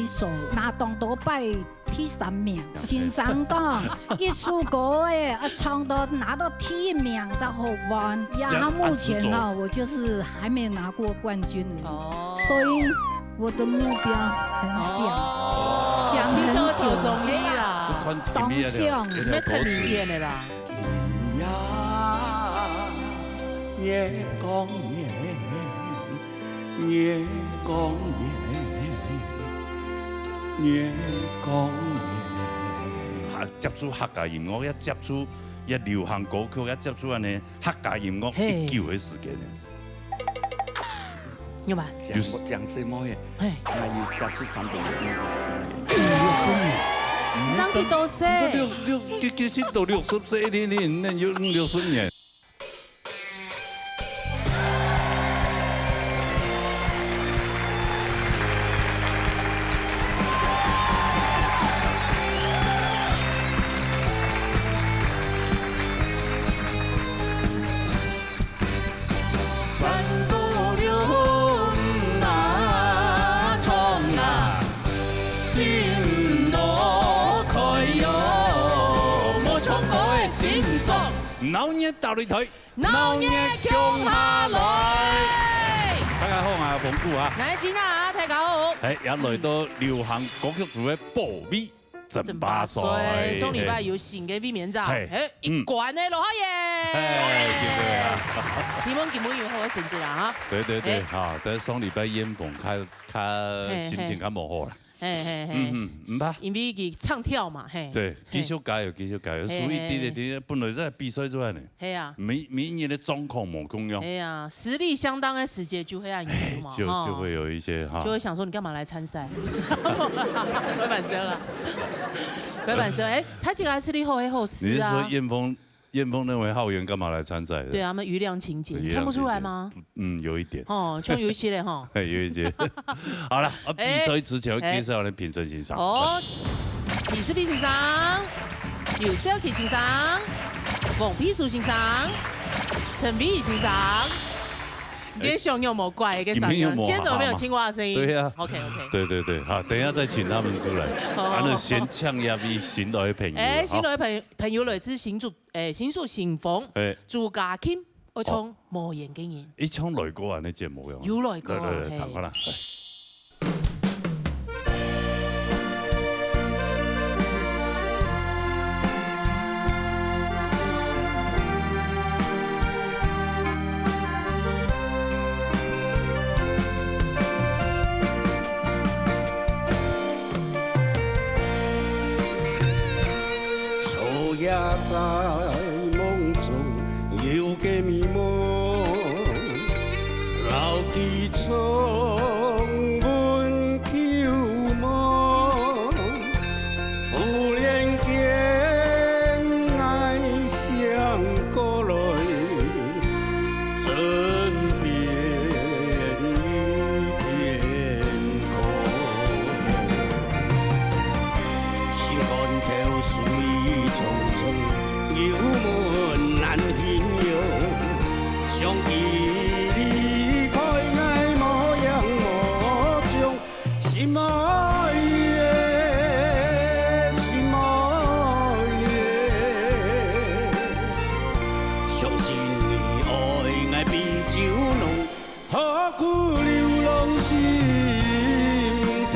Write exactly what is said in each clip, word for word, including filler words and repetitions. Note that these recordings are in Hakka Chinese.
手，拿當多擺第三名。先生講，一首歌誒，要唱到拿到第一名才好換。呀，目前呢，我就是還沒拿過冠軍而已。哦。所以我的目標很小，哦，想很久。其實我就同意啦。係啊，當想。你要太明顯了啦。今夜月光圓， 月光圓，月光圓。哈，接觸客家音樂，也接觸，也流行歌曲，也接觸恁呢客家音樂，嘿，已久个時間了。有嗎？講，講什麼耶？嘿。那有接觸唱片有五六十年。五六十年？嗯，張繼多歲？你這六，六，其，其實都六十歲，你，你，那有五六十年。 山歌柳暗啊，唱啊，心路開喲。無唱歌个心酸。鬧熱到你台。 鬧熱共下來。大家好，𠊎係紅姑啊。𠊎係金娜，大家好。哎，也來到流行歌曲組个保衛爭霸賽。爭霸賽，上禮拜有新个衛冕者，嘿，哎，嗯。一冠个羅浩爺。哎，對，對啊。希望今晡日有好个成績啦，哈。對，對，對，哎。哈，但係上禮拜彥峰較，較，嘿，嘿。心情較無好啦。 嘿，嘿，嘿。嗯，嗯，毋怕。因為佢唱跳嘛，嘿。對，嘿。繼續加油，繼續加油，嘿，輸一滴點，嘿，嘿。本來在比賽出來呢。嘿啊。每，每一年个狀況無共樣。嘿啊，實力相當个時節就會恁樣嘛，哎，就，吼。就會有一些，哈。就會想說你幹嘛來參賽？開玩笑啦，開玩笑。哎，他這個還是你好黑好你是說斯啊。彥峰 彥峰認為浩源幹嘛來參賽的？對啊，那麼瑜亮情節，對，你看不出來嗎？瑜亮情節，嗯，有一點。哦，就有一些嘞吼。嘿，有一些。好了，啊，哎。比賽之前要介紹我們評審先生。哦，徐世斌先生、游少奇先生、黃秘書先生、陳偉儀先生。你的笑容無怪，一個聲音，今天有沒有今天怎麼沒有青蛙的聲音？哈哈嗎？對呀。OK，OK。對，對，對，好，等一下再請他們出來。哦。啊，那先嗆一下，新來的朋友，哎，好。新來的朋友，朋友來自新竹 誒，新竹新豐，誒，朱家琴，愛唱哦。無緣个人。一唱來過恁呢節目喲。有來過，來，來，來，嘿。聽看啦，來。 昨夜在夢中有個美夢，老弟重溫舊夢，忽然間𠊎想過來， 枕邊一片空。心肝頭水沖沖，憂悶難形容。想起你離開𠊎無影無蹤， 心愛的，心愛的，相信你愛𠊎比酒濃，何苦流浪心痛。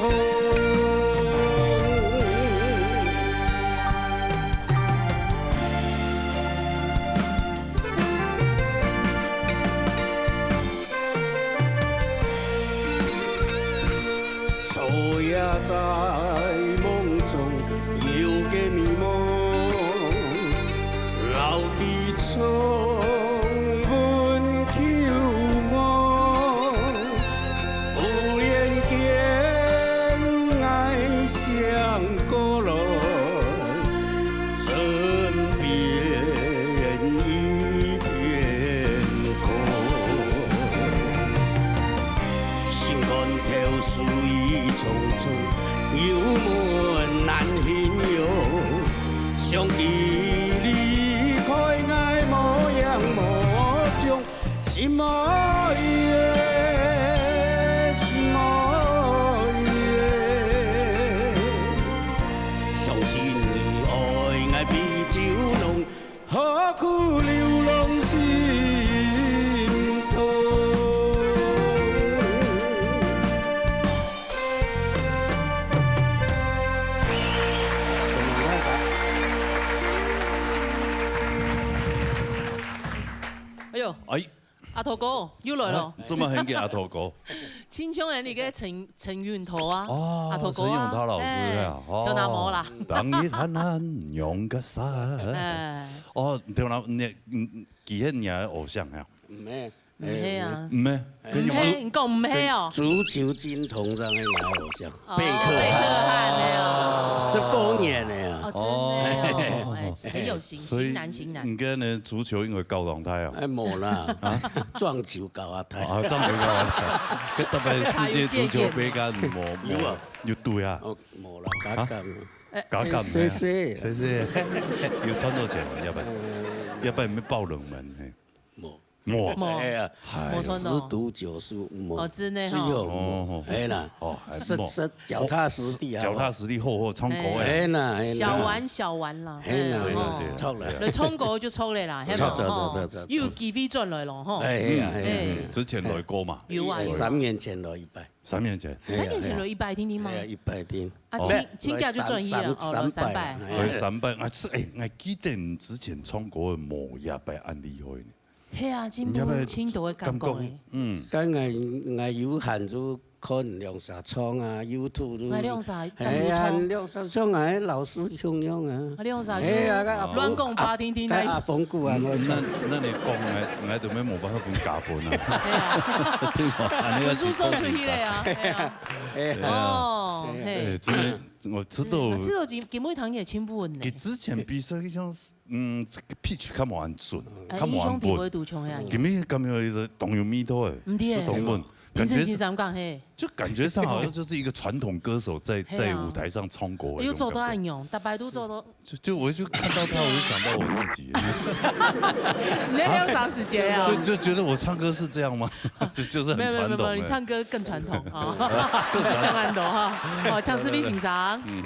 昨夜在夢中有個美夢，老弟重溫舊夢，忽然間𠊎想過來， 枕邊一片空。心肝頭水沖沖，憂悶難形容。想起你離開𠊎無影無蹤， 心愛的，心愛的，阿頭哥又來了。啊，這麼很給阿頭哥。親像你个陳，陳永淘啊，哦，阿頭哥啊，陳永淘老師啊，哎，哦，就那麼啦。當你看看勇个山。哎。哦，對啦，你，嗯，佢係你个偶像啊？毋係。毋係啊。毋係，毋係，你講毋係哦。足球金童這樣个偶像，哦，貝克漢。貝克漢的哦。十多年了呀。哦，真的哦，哎，很有型，所以型男，型男。你跟呢足球應該搞動態啊？哎，無啦，啊？撞球搞啊態。啊，撞球搞啊態。特別世界足球杯該無，有啊。有對啊。哦，無啦，假講。哎，假講，謝謝。謝謝。有賺到錢嗎？要不然，要不然你們爆冷門，嘿。無。無。無。哎呀，無賺到。十賭九輸，無。哦，真的吼。只有無。哦。哎啦，哦，還無。實，實，腳踏實地啊。腳踏實地，好好唱歌哎。哎啦，哎啦。小玩小玩啦。哎啦，哎，哦。對，對，對。著啦。來唱歌就著了啦，係無？著，著，著，著，著。吼，又有機會轉來咯，吼。哎，哎呀，哎呀，哎。哎，之前來過嘛。有啊，有啊。三年前來一擺。三年前。三年前來一擺定定嗎？哎呀，一擺定。啊，哦。親，親家就轉去了，來三，哦，來三擺。三擺。哎。來三擺，啊，係，哎，𠊎記得你之前唱歌个無也擺恁厲害呢。 係啊，進步，你要不要進步个感覺誒。感覺，嗯。該𠊎，𠊎有閒就看兩儕唱啊，YouTube就，𠊎兩儕，哎呀，敢有唱？兩儕像𠊎老師共樣啊。啊，兩儕就，哎呀，該阿峰，亂講八定定來。該阿峰哥啊，嗯，該，那，那你講，𠊎，𠊎都無辦法分加分啊。對啊。對吧？分數送出去了呀，哎呀。哎呀。哦，嘿。哎，真的，𠊎知道。是，𠊎知道今，今晡日堂也進步呢。佢之前比賽像 嗯，這個pitch較無恁準，哎，較無恁穩。英雄體會度強呀。今晡日感覺有一個當有味道誒，毋對誒。當穩，感覺是，評審先生講，嘿。就感覺上好像就是一個傳統歌手在，嘿啊。在舞台上唱歌的那種感覺。又做到恁樣，大家都做到。就，就我就看到他，我就想到我自己。你在那有啥時間啊？就，就覺得我唱歌是這樣嗎？就是很傳統的。沒有，沒有，沒有，你唱歌更傳統啊，不是像恁多哈。哦，強勢力欣賞。嗯。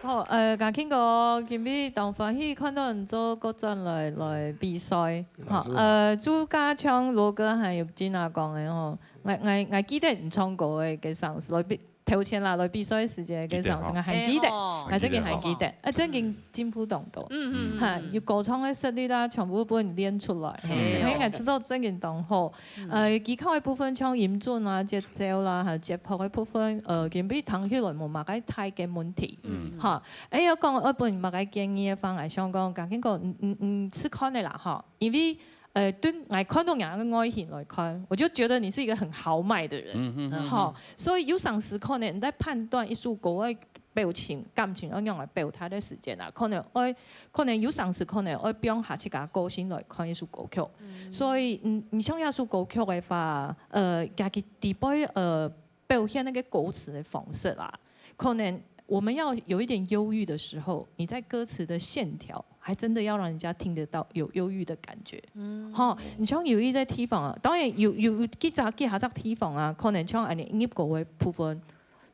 好，呃，𠊎聽過今晡日當歡喜看到你做國專來，來比賽，哈，呃，就加像羅哥還有Gina講个吼，𠊎，𠊎，𠊎記得你唱歌个，个上次來比，頭前啦，來比賽个時節个上次，記得吼。𠊎還記得，哎吼。𠊎真个還記得，啊，真个進步當多。嗯，嗯，嗯。哈，有歌唱个實力啦，全部分你練出來，嘿哦。𠊎知道真个當好。 呃，技巧个部分，像音準啊、節奏啦，還有節拍个部分，呃，今晡日聽起來無麼个大个問題。嗯。哈，誒，要講愛分麼个建議个話，𠊎想講，趕緊講，嗯，嗯，嗯，試看个啦，哈。因為，呃，對𠊎看到你个外形來看，我就覺得你是一個很豪邁的人。嗯，嗯，嗯。哈，所以有當時可能你在判斷一首歌个 表情、感情愛仰般表達个時節啊，可能愛，可能有當時可能愛放下自家個性來看一首歌曲。嗯。所以，嗯，你像這首歌曲个話，呃，家己底背，呃，表現那個歌詞的方式啊，可能我們要有一點憂鬱的時候，你在歌詞的線條，還真的要讓人家聽得到有憂鬱的感覺。嗯。吼，你像有一些地方啊，當然有，有，有幾隻，幾下隻地方啊，可能像恁樣入歌个部分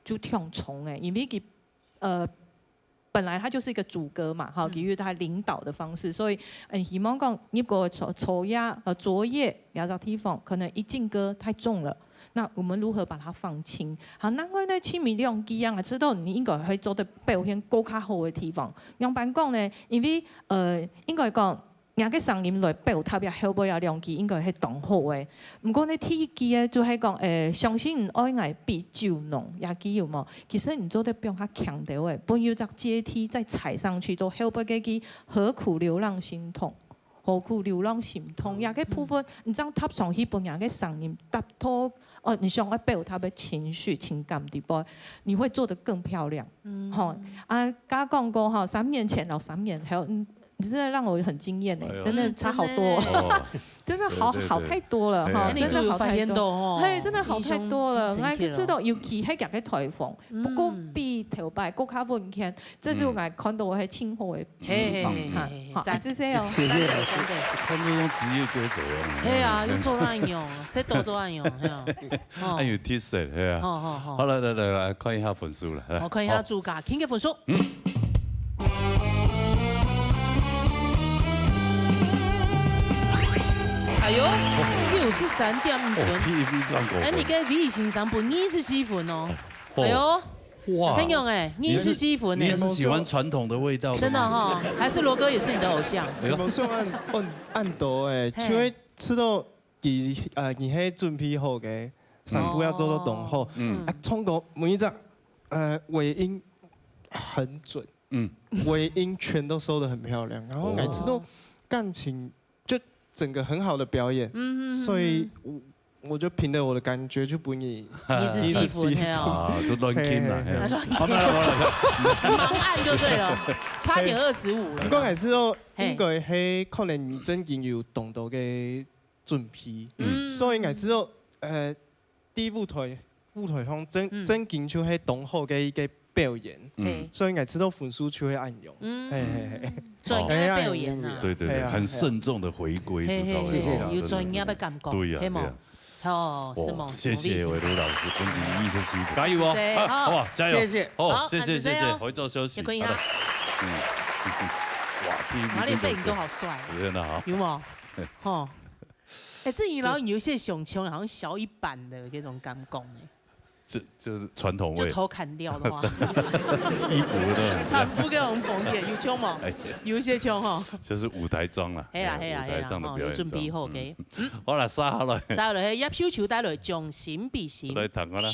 就挺重个，因為佢 呃，本來它就是一個主歌嘛，哈，嗯。給予它領導的方式，所以，嗯，希望講入歌昨，昨夜，呃，昨夜這隻地方，可能一進歌太重了，那我們如何把它放輕？好，另外呢，前面兩句啊，知道你應該會做得表現更加好个地方。仰般講呢？因為，呃，應該講， 若个聲音來表達這後背啊兩句應該係當好个。毋過呢，第一句呢，就係講，誒，相信你愛𠊎比酒濃，這句有無？其實你做得放較輕兜仔，分有隻階梯再踩上去，做後背該句何苦流浪心痛，何苦流浪心痛，這个部分，你正搭上去，分這个聲音搭到，哦，你想愛表達个情緒、情感底背，你會做得更漂亮。嗯。吼，啊，剛講過吼，三年前咯，三年後，嗯， 你真的讓我很驚豔欸，哎喲。真的差好多。嗯，真的。哦。真的好，對，對，對。好太多了哈，哎呀。真的好太多。哎，你都有發現到哦，嘿，真的好太多了。印象真深刻哦。𠊎知道，尤其係這個台風，嗯。不過比頭擺更加穩健，這就𠊎看到个係盡好个地方哈。嗯。嘿，嘿，嘿，嘿，嘿，好，讚。謝謝哦。謝謝老師。讚的，讚的。看這種職業歌手啊。嘿啊，又做到恁樣，誰都做到恁樣，嘿啊。哦。還有特色，嘿啊。好，好，好。好，來，來，來，來，看一下分數了，來。好，看一下主家，好。聽个分數。 哎喲，九十三點五分。哦，第一名賺過分。哎，你个微信上分二十四分哦。哦。哎喲，哇。很勇哎，你是，二十四分哎。你也是喜歡傳統的味道的嗎？真的哈，還是羅哥也是你的偶像？哎喲。你們算恁，恁，恁多哎，嘿。就會吃到佢呃佢係準備好个，聲部要做到當好，嗯啊，唱歌每一隻呃尾音很準，嗯，尾音全都收得很漂亮，然後哦每次都感情就整個很好的表演，嗯所以我我就憑著我的感覺就分你你是師傅，嘿哦，啊，就亂聽啦，嘿嘿亂聽啊，沒有啦，沒有啦，盲按就對了，差點二十五了。不過還係要嘿應該係可能你真經有當多个準備，嗯所以還係要呃，在舞台舞台上真嗯真經就係當好个一個表演，嘿，所以還係要分數就會恁樣。嗯嘿嘿嘿，專業表演啊，對對對，哎呀很慎重的回歸，嘿嘿就稍微嘿，這樣有專業个感覺，對呀，係無對呀。哦，係無？哦，謝謝偉努力如老師，恭喜你一生幸福，加油哦！謝謝好，好不好？加油！謝謝哦，好謝謝謝謝，那就這樣回晝休息，也可以啊好的。嗯，哇，這一哪裡被你都好帥，真的好，有無？吼，哎，這你老你有些胸腔好像小一版的那種感覺呢，這就是傳統味，就頭砍掉的話，衣服都很產婦跟紅紅也有胸嗎？哎，有一些胸吼，就是舞台裝啦，嘿啦哎嘿啦嘿啦，舞台上的吼，表演裝有準備好嗯，OK。好了，殺好了，再來，葉秀秋帶來將心比心。來談看啦。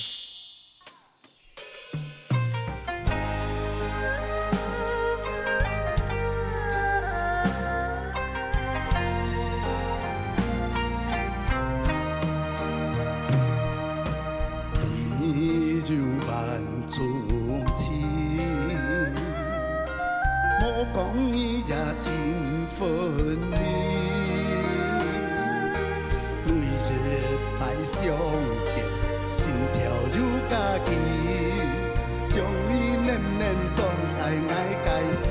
你有萬種情，莫講你也真分明。每日擺相見，心跳有加緊，將你淰淰裝在𠊎个心。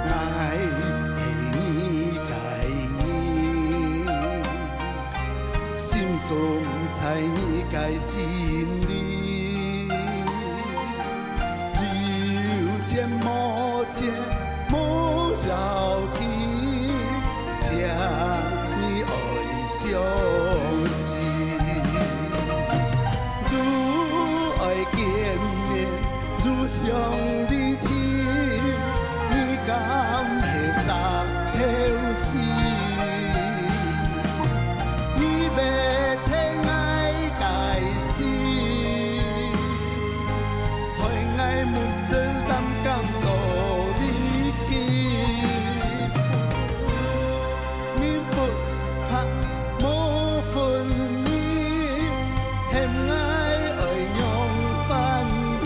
𠊎係你个人。 心中在你个心裡，有錢無錢無要緊，請你愛相信。如愛見面， 如相依親，你敢係煞頭死？你會聽𠊎个心，害𠊎目汁淰甘到如今。 面不白無分明，喊𠊎愛仰般去？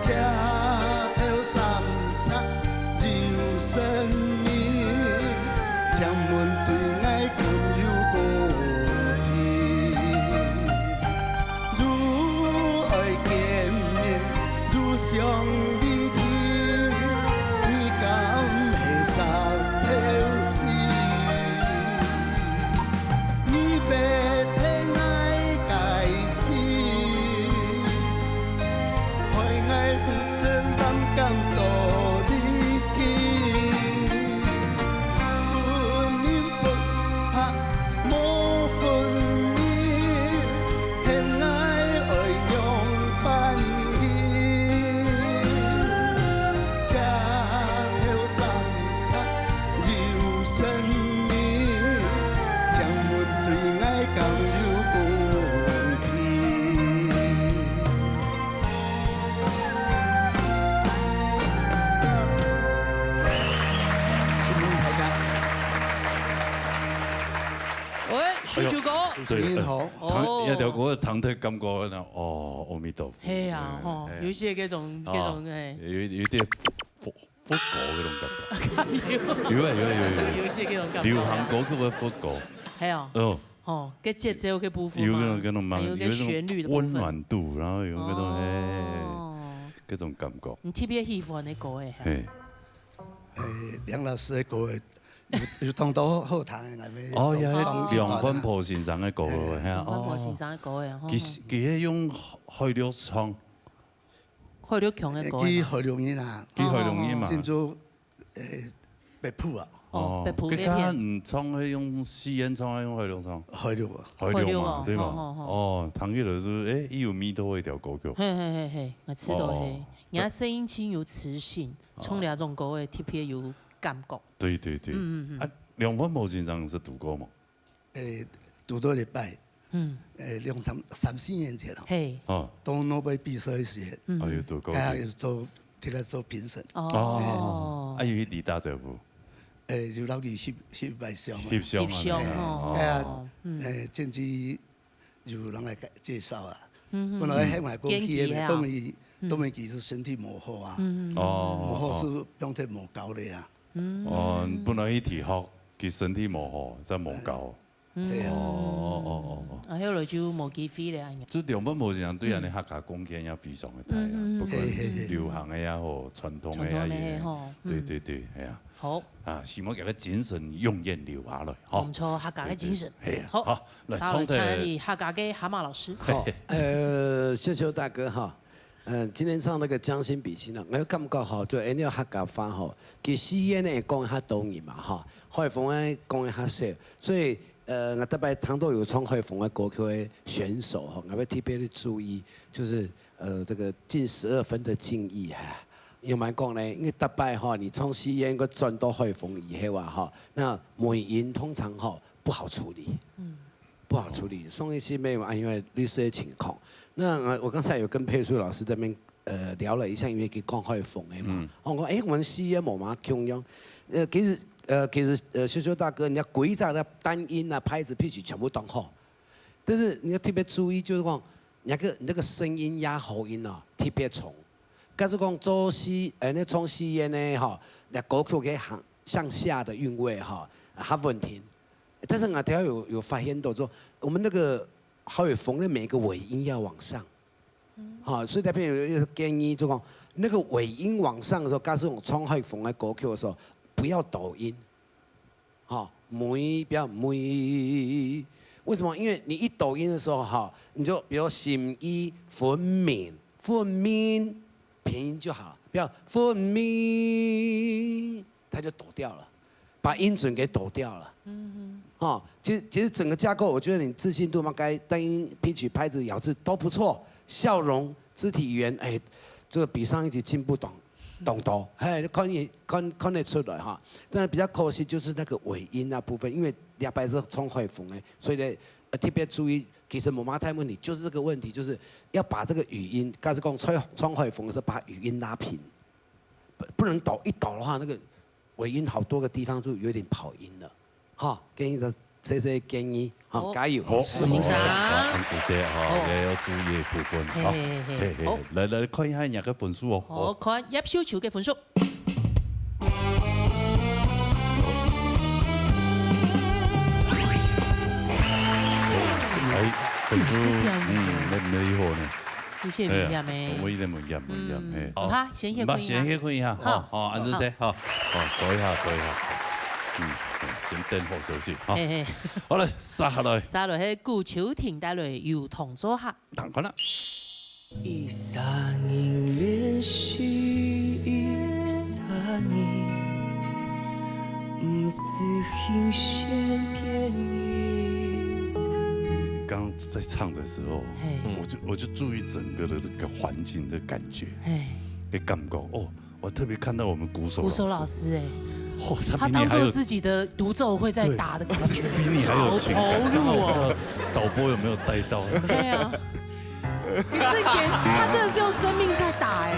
徛頭三尺有神明，請問對𠊎敢有公平？ 如愛見面，如相依親，你敢係煞頭死？你會聽𠊎个心，害𠊎目汁淰甘到如今。分明不白 無分明，喊𠊎愛仰般去？徛頭三尺有神明，請問對𠊎敢有公平？ 喂，秀秋哥，對，你好，哦聽，一條歌聽得感覺呢，哦，阿彌陀佛。係啊，吼，哎有一些這種這種哎，有有點佛佛歌那種感覺，有啊有啊有啊有啊，有一些這種感覺。流行歌曲的佛歌，係啊，哦，吼，該節奏个部分嘛，有那種那種還有個旋律的部分。溫暖度，然後有那種哎，哦，那種感覺，你特別喜歡的歌哎，哎，誒，梁老師的歌，有有當多好聽的，𠊎哦，也當係梁寬甫先生的歌，係啊，我無欣哦，賞的歌哎，吼其實其實用海陸腔，海陸腔的歌佢啊，海陸人啊，佢海陸人嘛，新竹誒北埔啊，哦，北埔佢那片，較毋唱，係用四縣腔，係用海陸腔，海陸啊，海陸嘛，海陸哦對嘛，好好好哦，聽起來就係，誒，佢有味道一條歌曲，嘿嘿嘿嘿，𠊎知道哦嘿，人家聲音真有磁性，唱這種歌會特別有感覺。對對對。嗯嗯嗯。啊，梁文武先生識堵過無？誒，堵過一擺。嗯。誒，兩三，三四年前哦。嘿。哦。當諾貝爾比賽時，嗯。哦，有堵過。大家有做，替佢做評審。哦。哦。啊，有去理打招呼？誒，有摎佢翕，翕一擺相啊。翕相啊。翕相哦。哦。哎呀，嗯。誒，真係 有人來介，介紹啊。嗯嗯。本來喊𠊎過去个，嗯。當然，嗯。當然其實身體無好啊。嗯嗯。哦，無好是放忒無夠了啊。嗯。哦，本來去提學，佢身體無好，正無夠。嗯。係啊。哦，哦，哦，哦。啊，後來就無機會了，恁樣。這兩本無像對恁呢客家貢獻也非常个大啊，嗯嗯嗯。不管是流行个也好，傳統个也好。傳統个吼，嗯。對對對，係啊。 好。啊，希望這个精神永遠留下來，吼。毋錯，客家个精神。對對，係啊，好，好，來，稍微唱一下。唱一下客家个蛤蟆老師。好，呃，秀秋大哥哈，呃，今天唱那個將心比心啊，我有感覺哈，就恁樣客家話哈，其實四縣个講較多人嘛哈，海豐个講較少，所以呃，𠊎逐擺聽到有唱海豐个歌曲个選手哈，𠊎會特別去注意，就是呃，這個近十二分的敬意哈。 仰般講呢？因為逐擺吼，你從四縣个轉到海豐以後啊，吼，那尾音通常吼不好處理，嗯。不好處理。上一次沒有啊，因為類似的情況。那呃，我剛才有跟佩樹老師這邊呃聊了一下，因為佢講海豐个嘛，嗯。我講，誒，我們四縣無麼共樣。呃，其實呃，其實呃，秀秋大哥，你要規則个單音啊、拍子、pitch全部當好，但是你要特別注意，就是講那個那個聲音壓喉音啊，特別重。 假使講做四，呃，那唱四縣个吼，那歌曲个向，向下的韻味吼，較穩定。但是𠊎頭有，有發現到說，我們那個海豐的每一個尾音要往上。嗯。好，所以這邊有一個建議，就講那個尾音往上的時候，假使我唱海豐的歌曲的時候，不要抖音。 哈，尾，不要尾。為什麼？因為你一抖音的時候，哈，你就比如說心意分明，分明，平音就好了，不要分明，它就抖掉了，把音準給抖掉了。嗯哼。哈，其實，其實整個架構，我覺得你自信度嘛，該單音、pitch、拍子、咬字都不錯，笑容、肢體語言，哎，這個比上一集進步當 當多，嘿，看得，看，看得出來哈。但是比較可惜就是那個尾音那部分，因為兩百是唱海豐的，所以呢，呃，特別注意，其實無麼大問題，就是這個問題，就是要把這個語音，假使講唱，唱海豐的時候，把語音拉平，不，不能抖，一抖的話，那個尾音好多個地方就有點跑音了。 哈，建議个，這些建議，哈，好，加油。好，是，明白。好，很直接哈，好。也要注意的部分，嘿，哈。嘿，嘿，嘿，好。來，來看一下你个分數哦。好，看葉秀秋个分數。哎，分數，嗯，那沒有呢。 有些危險欸。哎呀，我一點危險，危險，嗯，嘿。毋怕，先歇睏一下。毋怕，先歇睏一下，好，好，好，恁仔細，好，好，坐一下，坐一下。嗯，先等候休息，哈。嘿，嘿。好了，續下來。續下來，係古秋婷帶來《油桐做客》。當然了。一儕人聯繫一儕人，毋使行善騙人。剛在唱的時候，嘿。我就，我就注意整個的這個環境的感覺，嘿。的感覺，哦，我特別看到我們鼓手老師。鼓手老師，哎。哦，他比你還有，他當作自己的獨奏會在打的感覺。對，比你還有情感，好投入哦。導播有沒有帶到？對啊。你這演，他真的是用生命在打，哎。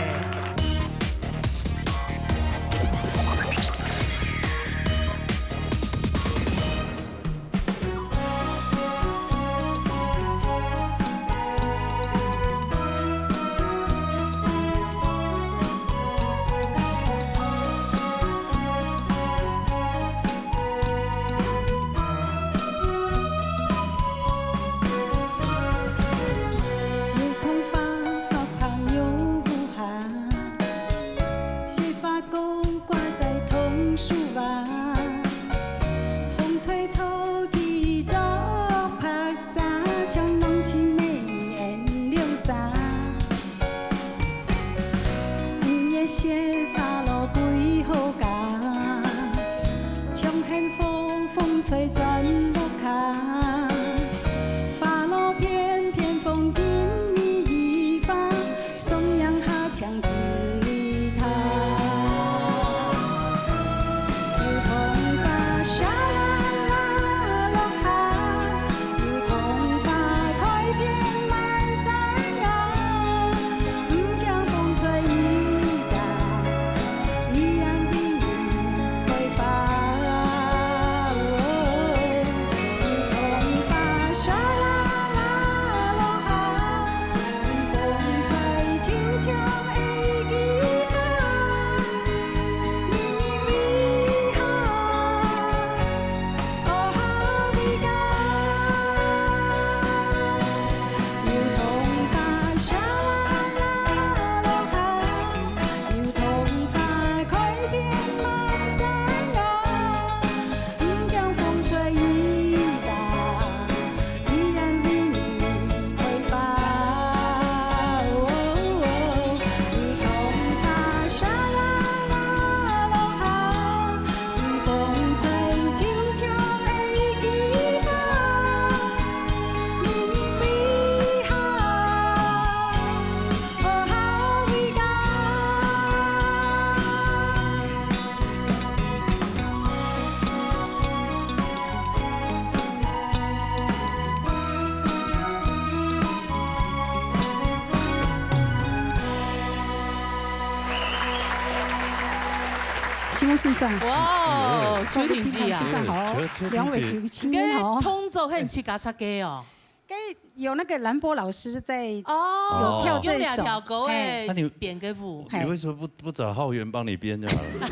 翁先生，哇，邱婷姐啊，先生好，邱，邱婷姐。兩位主持人好。你个動作很自家設計哦。該有那個藍波老師在哦，有跳這首，用兩條歌哎，嘿。那你編个舞。你為什麼不，不找浩源幫你編就好了？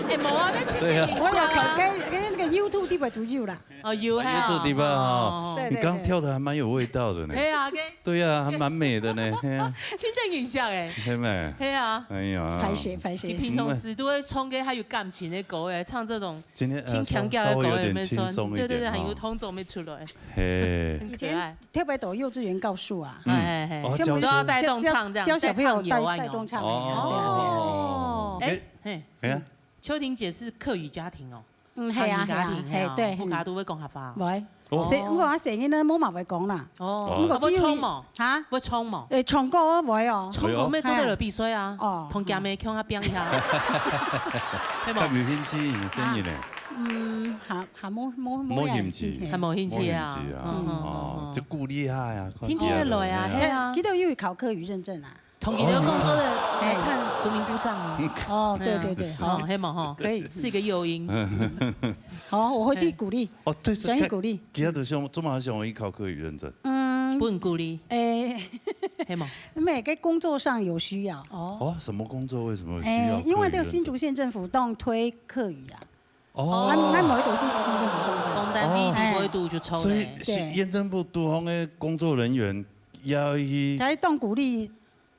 哎，無啊，要請對啊。我有看，該，該那個YouTube底背都有啦。哦，有哈。YouTube底背哦。哦。對，對，你剛剛跳得還蠻有味道的呢。對啊，該對啊，還蠻美的呢，嘿啊。真正印象哎。嘿咩？嘿啊。哎呀。拍謝，拍謝。你平常時都會唱个還有感情的歌哎，唱這種今天，呃，輕強調的歌有沒有說？稍，稍微有點輕鬆一點對，對，對，很有哦。動作沒出來。嘿。很可愛。以前特別到幼稚園教書啊。嗯。哎，哎，哎。哦，全部都要帶動唱這樣，教，教小朋友帶，帶唱有啊，帶動唱的呀，有。對啊，對啊。哦。哎，哎，嘿，哎呀。邱婷姐是客語家庭哦。 嗯，係啊，客語家庭，係啊，係啊，係，對，不卡都會講客話。喂，哦。細，我講細人呢，無嘛會講啦。哦，哦。毋過啊，會唱無？哈？會唱無？誒，唱歌我會哦。唱歌咩做得了比賽啊？哦。同家妹共下拼一下。係無？較有興趣，細人呢？嗯，還，還無，無，無無興趣。興趣。還無興趣啊？無興趣啊，嗯，嗯，哦，嗯，嗯。就鼓勵下呀，聽聽得來啊，看起來，係啊。誒，佢都有考客語認證啊。 同佢个工作个，哦。來看國民部長哦。哦，對，對，對，哦，好。係嘛吼？可以。是一個誘因。好，我回去鼓勵，哦，對，轉去鼓勵。其他都想，做麼想要考客語認證？嗯，不能鼓勵。誒，係嘛？每個工作上有需要。哦。哦，什麼工作為什麼需要客語認證？誒，因為這個新竹縣政府當推客語啊。 哦。𠊎，𠊎無一定新竹縣政府上班。講單位，哦。你無一定就抽嘞。所以，對。縣政府地方个工作人員也要去，佢當鼓勵，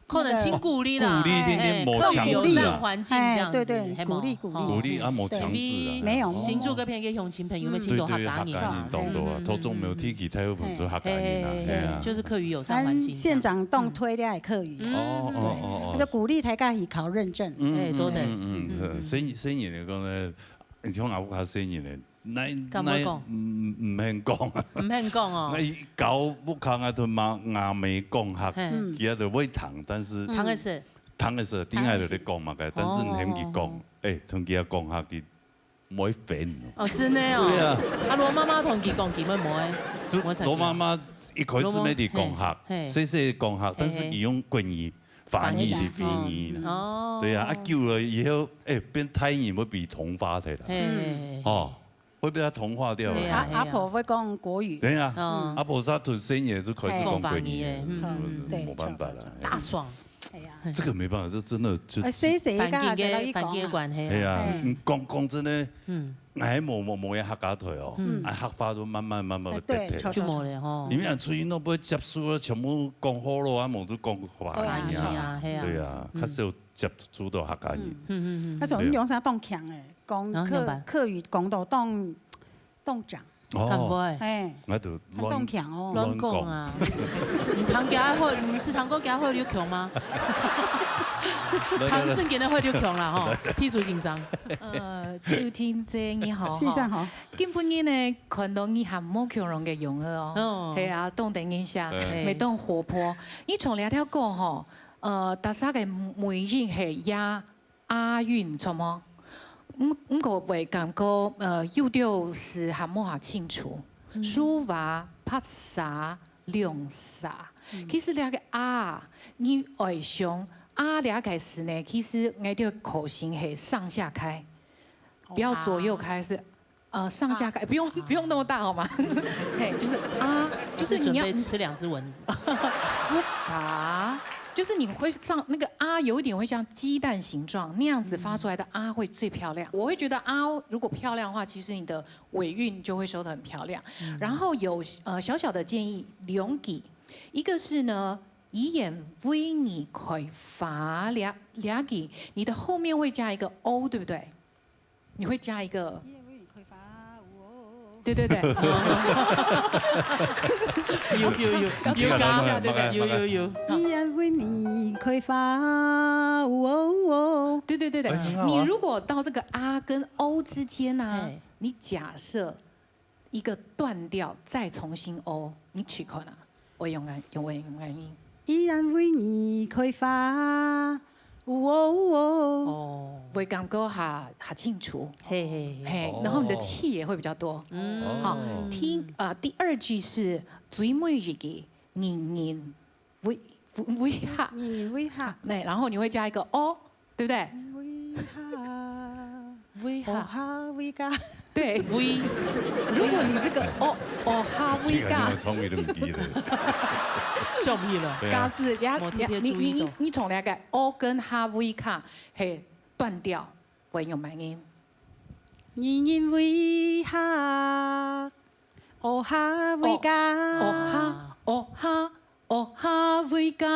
可能盡鼓勵啦，鼓勵定定，嘿，無強制啊。客語友善環境這樣子，誒，對，對，係無？鼓勵，鼓勵。吼。鼓勵啊，無強制啊。對，沒有，新竹該片个鄉親朋友，嗯。有沒有聽到客家人？對，對，客家人當多啊，嗯，嗯，嗯。頭先無提起，大部分都客家人啊，嘿，嘿，嘿，嘿啊。就是客語友善環境這樣。咱縣長當推這個客語。嗯。哦，哦，哦，哦。對，就鼓勵大家去考認證。嗯，哎，做得。嗯，嗯，嗯，嗯，嗯。細，細人來講呢， 你像阿屋下細人呢，該，敢會講？該，毋，毋肯講啊。毋肯講哦。該教屋下个同媽，阿姆講客，嘿。嗯。佢都會聽，但是聽得識。聽得識，聽得識，頂下就咧講嘛，該，但是毋肯佢講，哦。誒，同佢講客，佢毋會煩哦。哦，真的哦。對啊。啊，如果媽媽同佢講，佢會毋會？就毋會插佢啊？羅媽媽一開始乜在講客，嘿，嘿。細細講客，但是佢用國語 華語的華語啦。哦。對啊，啊，久了以後，誒，變大人會被同化忒啦。嘿。哦，會被他同化掉了。對啊，啊，對啊。阿婆會講國語。對啊，哦。阿婆她從細人就開始講國語了，講華語了，嗯，嗯，嗯，對，無辦法了。大爽。哎呀。這個沒辦法，這真的就，呃，細細个，環境个，細細个講啊。環境个關係啊。哎呀，嘿。嗯，講，講真的，嗯。 𠊎無，無，無个客家腿哦，嗯。啊，客話都慢慢，慢慢會跌忒。哎，對，就無了吼。你們出去都毋會接觸啊，全部講學老啊，無就講華語啊。對啊，對啊，係啊。對啊，嗯。較少接觸到客家人。嗯，嗯，嗯，嗯。但是𠊎兩儕當強誒，講客，啊，明白。客語講到當，當強。哦。敢會？嘿。𠊎就亂，當強哦。亂講。亂講啊。你聽佢會，你係聽過佢會流強嗎？聽正經个會流強啦吼，譬如先生。呃，秋天姐你好，先生好。 今晡日呢，看到你還無共樣个樣仔哦。哦。係啊，當得人惜，嗯。乜當活潑。你唱這條歌吼，呃，大家个尾音係押，押韻，著無？毋，毋過會感覺，呃，有兜字還無遐清楚。嗯。書畫、白沙、涼沙。嗯。其實這個押，你愛想，押這個字呢，其實𠊎兜口型係上下開，不要左右開，哦，押。是 呃，上下開，啊。不用，不用那麼大好嗎？嘿，就是啊，就是你要，是準備吃兩隻蚊子。啊，就是你會像那個啊，有一點會像雞蛋形狀那樣子發出來的啊，會最漂亮。我會覺得啊，如果漂亮的話，其實你的尾韻就會收得很漂亮。嗯。然後有，呃，小小的建議，兩句，一個是呢，以言為你開花，這，這句，你的後面會加一個o，對不對？ 你會加一個，對，對，對。有，有，有，有加，有，有，有。以言為你開花，哦，哦。對，對，對，對。哎，很好啊。你如果到這個啊跟o之間啊，嘿。你假設一個斷掉，再重新o，你試看啊，會用恁，會用恁樣。以言為你開花，哦，哦，哦。哦。會感覺較，較清楚。嘿，嘿，嘿。嘿，哦。然後你的氣也會比較多。嗯。好，哦。聽，呃，第二句是最尾一句，人人為，為，為客。人人為客。對，然後你會加一個哦，對不對？為客。喂哈，哦哈喂嘎。对，喂。如果你这个哦哦哈喂嘎，这个你有聪明都不记得。笑屁了。对啊。嘎是呀，我特别注意到。你你你你从那个哦跟哈喂嘎，嘿，断掉，会用慢音。你认为哈，哦哈喂嘎。哦哈，哦哈。 哦哈喂嘎，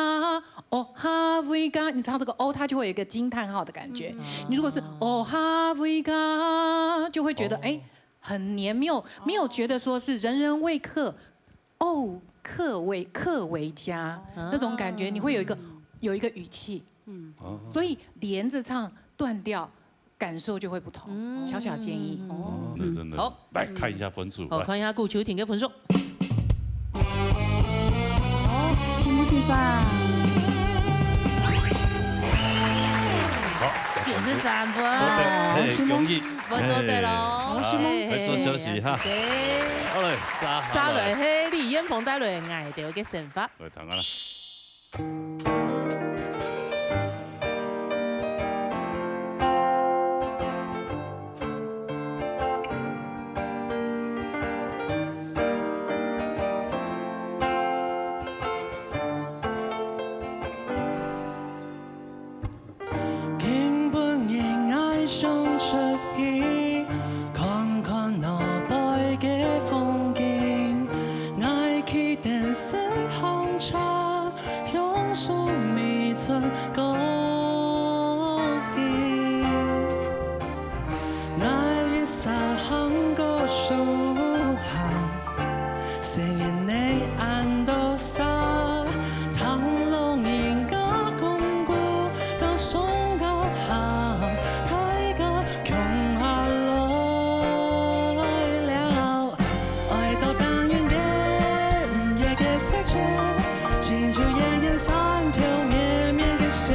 哦哈喂嘎，你唱这个哦，它就会有一个惊叹号的感觉。你如果是哦哈喂嘎，就会觉得哎、很黏，没有没有觉得说是人人为客，哦客为客为家、那种感觉，你会有一个有一个语气，所以连着唱断掉，感受就会不同。小小建议。哦，那真的好，来看一下分数。好，来看一下顾秋婷的分数。辛苦先生。好，也是三分。嘿，恭喜，我做得了。哎好，来做休息哈。谢谢。好嘞，沙沙雷黑李艳凤带来爱豆的生活。来，谈啊。 今晡日𠊎想出去看看外背个風景，𠊎騎電自行車，享受每寸光陰。𠊎一儕行過樹下， 細人仔恁多儕，聽老人家講古，到上高下，大家共下來尞。愛到當然个，毋一个世界，親像遠遠山頭綿綿个雪，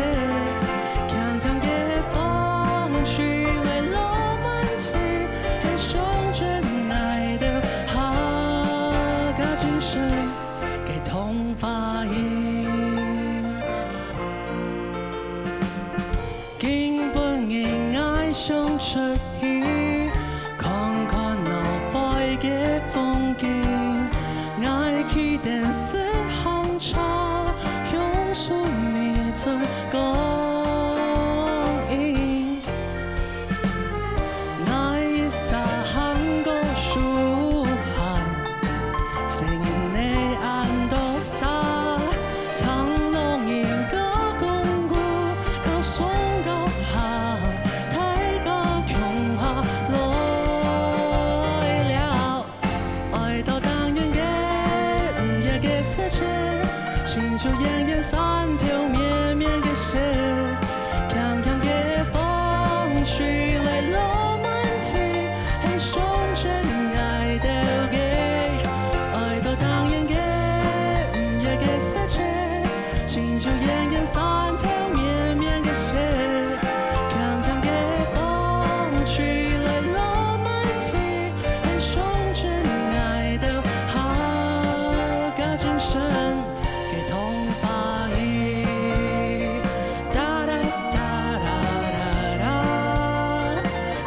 強強个風吹來浪漫情，係象徵𠊎兜 客家精神个童話音。今晡日𠊎想出去看看外背个風景，𠊎騎電自行車，享受每寸光陰。 𠊎一儕行過樹下，細人仔恁多儕，聽老人家講古，到上高下，大家共下來尞。 愛到當然个，毋一个世界，親像遠遠山頭綿綿个雪，強強个風吹來浪漫情，係象徵𠊎兜个。愛到當然个，毋一个世界，親像遠遠山頭綿綿个雪，強強个風吹來浪漫情。 係象徵𠊎兜客家精神个童話音。噠啦噠啦啦啦，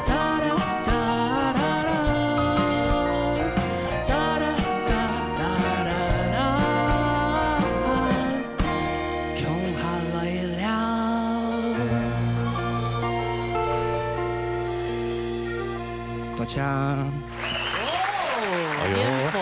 噠啦噠啦啦，噠啦噠啦啦啦。 共下來尞。多謝。哎呦哦，哦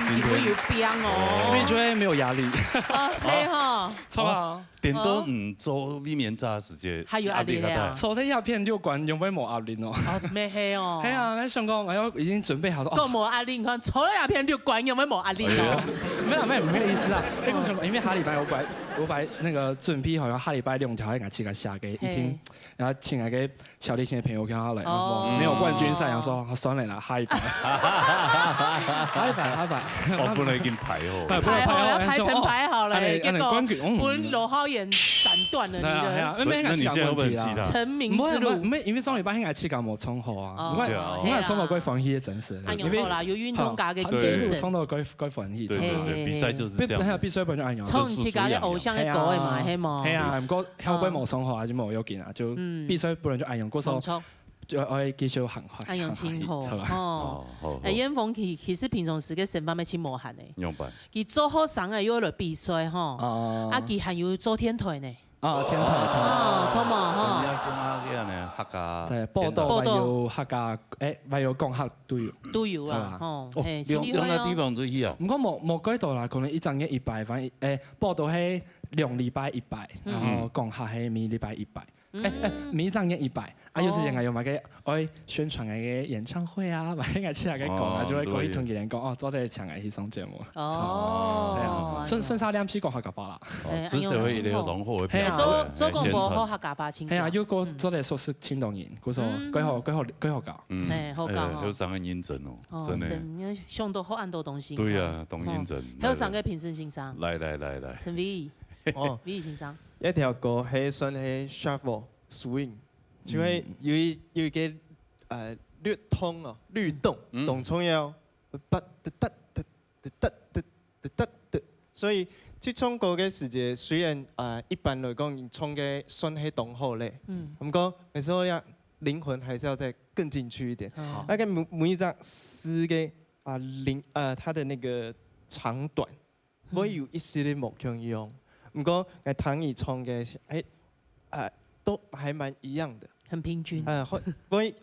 今天你会有病哦。你觉得没有压力？哦，对哈。超好。点到你做避免炸时间，还有压力咧啊。坐在那片六关，永远没压力哦。哦，没黑哦。哎呀，那想讲，哎呦，已经准备好了。够没压力，你看，坐在那片六关，有没有没压力哦？没有没有没有意思啊，因为什么？因为下礼拜我本来我本来那个准备好，然后下礼拜六条应该去个下个一天，然后请那个小提琴的朋友跟他来，哦没有冠军赛，然后说啊算了啦，下一排，下一排，下一排。哦，本来已经排好了。不能排好了，排排成排好了，哎结果冠军，嗯分罗浩然斩断了你的哎呀哎呀，没那你现在会不会很气他？成名之路。没有没有，因为上礼拜应该去搞某冲好啊，哦我看对啊我看冲到怪欢喜的真实，啊，有啦，有运动家的对精神。冲到怪怪欢喜，对对对，嘿比赛就是这样。比赛本就安样。冲自家个偶像个歌的嘛，系无？系啊，毋过后背无冲好啊，就无要紧啊，就比赛本来就安样，过说冲冲。就愛繼續行下，恁樣真好，行下去，著啊。吼。哦，好，好。哎，彥峰其，其實平常時个生活乜真無閒呢。仰般？佢做學生个又來比賽吼，哦。啊，佢還有做電台呢。哦，電台，著啊。哦，著無吼？人家講啊，个呢，客家對，報導電台。還有客家，哎，還有講客都有。都有啊，著啊。吼，哦，嘿，兩，真厲害哦。兩個地方都去啊。毋過無，無幾多啦，可能一隻月一擺，反正，哎，報導係兩禮拜一擺，嗯。然後講客係每禮拜一擺。 哎，哎，每一隻月一擺，啊，有時間啊，有麼个愛宣傳个演唱會啊，麼个愛去哪个講啊，哦，就會過去同佢等講，哦，做得請來去上節目。哦。著啊，順，順續唸去講客家話啦。哦，哎，之所以有當好个表演，哎，做，做廣播好客家話，真好。係啊，又過做得熟識真多人，故所，嗯。幾好，幾好，幾好搞。嗯，哎，好搞哦。哎，有三个認真哦，哦，真的。係，你看，想到好恁多東西。對啊，當認真。哦，還有三个評審先生。來，來，來，來。陳偉，哦。偉先生。 一條歌係算係shuffle swing，就係有一，有一個，呃，律動哦，律動，嗯。當重要，噠噠噠噠噠噠噠噠噠。所以去唱歌个時節，雖然，呃，一般來講，你唱个算係當好咧，嗯。毋過有時候要靈魂還是要再更進去一點。哦。那個每，每一隻字个，啊，靈，呃，它的那個長短， 會有一息仔無共樣。毋過，𠊎聽你唱个，哎，啊，都還蠻一樣的。很平均。啊，會，會，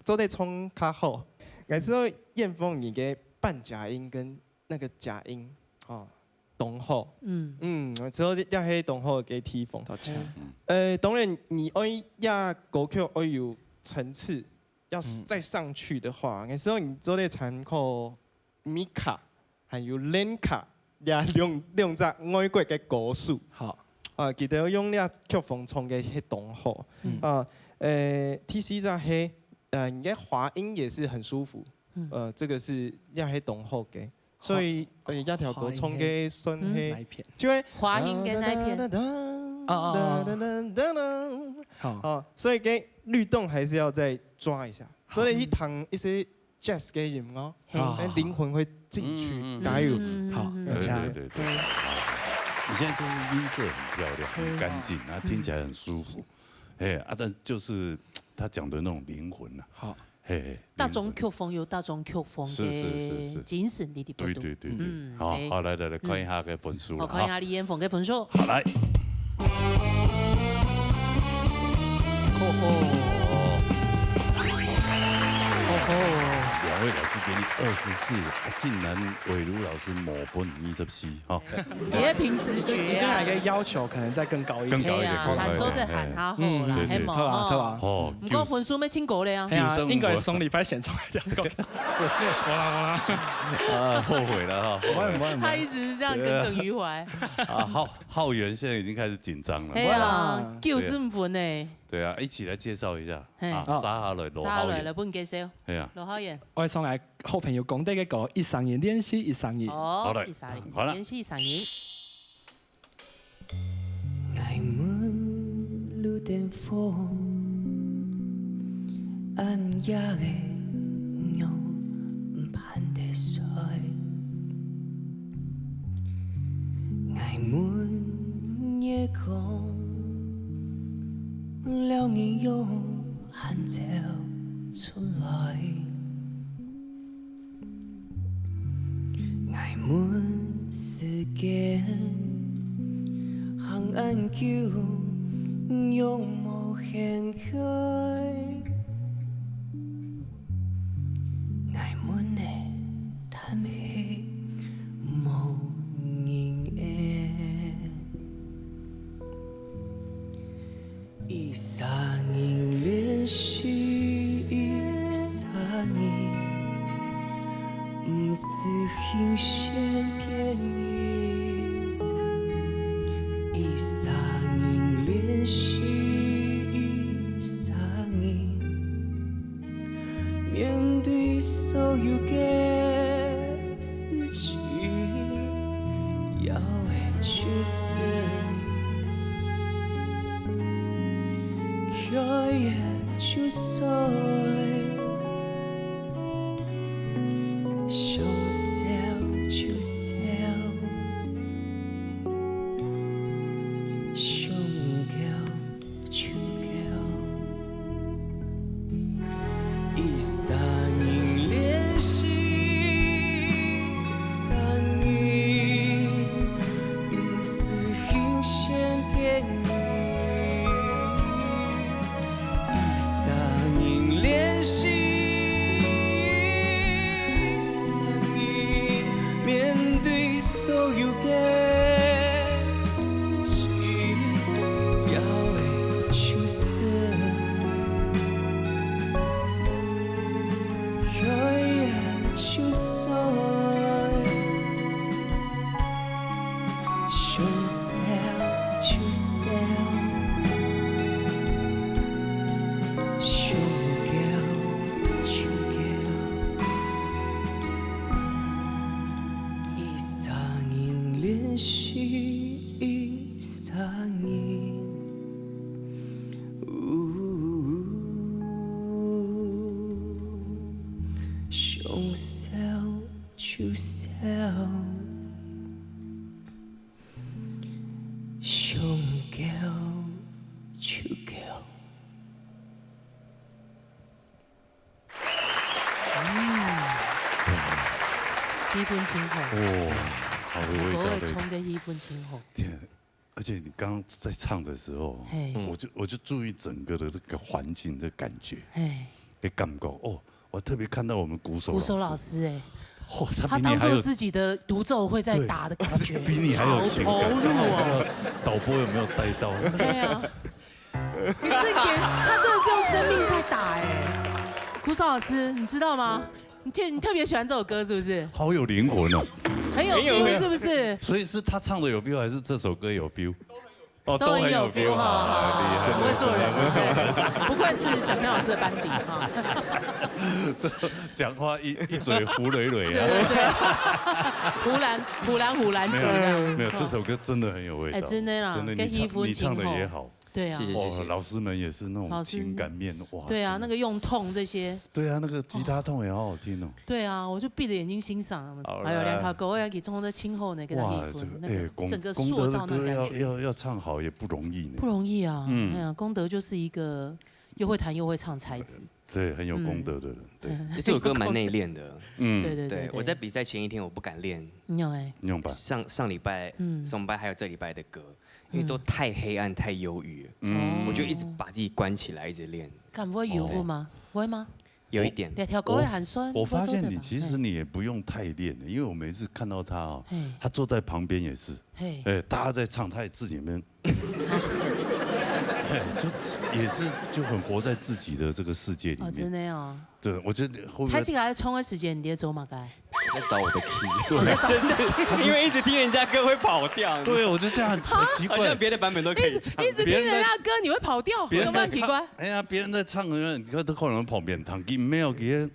做得唱較好。𠊎知道彥峰你个半假音跟那個假音，哦，當好。嗯。嗯，𠊎知道這係當好个地方。多謝。嗯。呃，當然，你愛這歌曲愛有層次，要再上去的話，嗯。𠊎知道你做得參考Mika 還有Lenka，這兩，兩隻外國个歌手。好。啊，佢兜用這曲風唱个係當好。嗯。啊，呃，第四隻係，呃，你个滑音也是很舒服。嗯。呃，這個是，也係當好个。所以，好。呃，這條歌唱个算係，嗯。哪一片？就係華音跟哪一片？哦，哦，哦。好。啊，所以个律動還是要再抓一下，好。做得去聽一些 jazz个音樂，嘿。啊。那靈魂會進去，嗯，嗯，嗯。加油。嗯，嗯，好，嗯，嗯。有請。對，對，對，對。嗯。你現在就是音色很漂亮，很乾淨，嗯。啊，聽起來很舒服。嘿，啊，但就是他講的那種靈魂啊。好。嘿，嘿，大眾曲風有大眾曲風个精神在裡背肚。是，是，是，是。對，對，對，對。嗯，好，嘿。好，來，來，來，看一下个分數了，嗯。好，看一下李彥峰个分數。好。好，來。 吼吼。吼吼。兩位老師給你二十四，啊，竟然偉如老師無分二十四，哈。你也憑直覺啊。一定還有一個要求，可能再更高一點。更高一點，嘿啊，更高一點，還做得喊他好啦，嗯，嘿，嘿嘛，著啊，著啊。吼。哦，毋過分數沒清高了啊。嘿啊，應該上禮拜選出來的。無啦，無啦。啊，後悔了哈。不會，不會，不會。他一直是這樣耿耿於懷。啊，好。 浩源現在已經開始緊張了。嘿啊，哇。九十五分呢。對啊，一起來介紹一下。嘿。啊，哦。接下來，羅浩源。接下來，來分介紹。嘿啊。羅浩源。我送來好朋友講這個歌，一儕人練習一儕人。哦，好嘞，一儕人，好了。練習一儕人。手痟，上交就交。氣氛真好，哦，好有味各位道的。冲个气氛真好。天，而且你刚刚在唱的时候，嘿我就我就注意整个的这个环境的感觉，哎，的感觉哦。我特别看到我们鼓手鼓手老师哎，哦，他他比你还有当做自己的独奏会在打的感觉，比你还有情感。好投入哦。然后我不知道导播有没有带到？对啊，你这点他真的是用生命在打哎。鼓手老师，你知道吗？你特你特别喜欢这首歌是不是？好有灵魂哦。很有很有 feel 是不是？所以是他唱的有 feel，还是这首歌有 feel？哦，都很有 feel 哈，啊，厉害很会做人，很会做人，不愧是小田老师的班底哈。讲话一一嘴胡耨耨啊。对对对，胡兰胡兰胡兰没嘴这样有没有，这首歌真的很有味道，哎真的啦真的你唱跟一夫你唱的今后也好，对啊谢，谢哇，老师们也是那种老师情感面，哇，对啊，真的那个用痛这些，对啊，那个吉他痛也好好听哦。对啊，我就闭着眼睛欣赏。好啦哎呦，梁凯歌要给冲的清后呢，给他哇，一夫这个那个哎，功整个功德的塑造那歌要感觉，要要唱好也不容易呢。不容易啊。嗯哎呀，功德就是一个又会弹又会唱才子。对，很有功德的人，对，这首歌蛮内敛的。嗯，对对对对，我在比赛前一天我不敢练你有哎，你用吧。上上礼拜、嗯上礼拜还有这礼拜的歌，因为都太黑暗、太忧郁了，嗯我就一直把自己关起来，一直练。敢会有福吗？会吗？有一点，两条狗会寒酸，我发现你不会做对吧其实你也不用太练的，因为我每次看到他哦嘿，他坐在旁边也是，嘿，哎，大家在唱，他也自己那边，哎，就也是就很活在自己的这个世界里哦，真面。的哦。对，我觉得会不会开始给他冲的时间，你在做嘛该？在找我的 key，就是因为一直听人家歌会跑调，对，我就这样很奇怪好像。别的版本都可以唱。一直听人家的歌，你会跑调，别人在有没有很奇怪唱？，哎呀，别人在唱，你看都可能旁边弹琴，没有给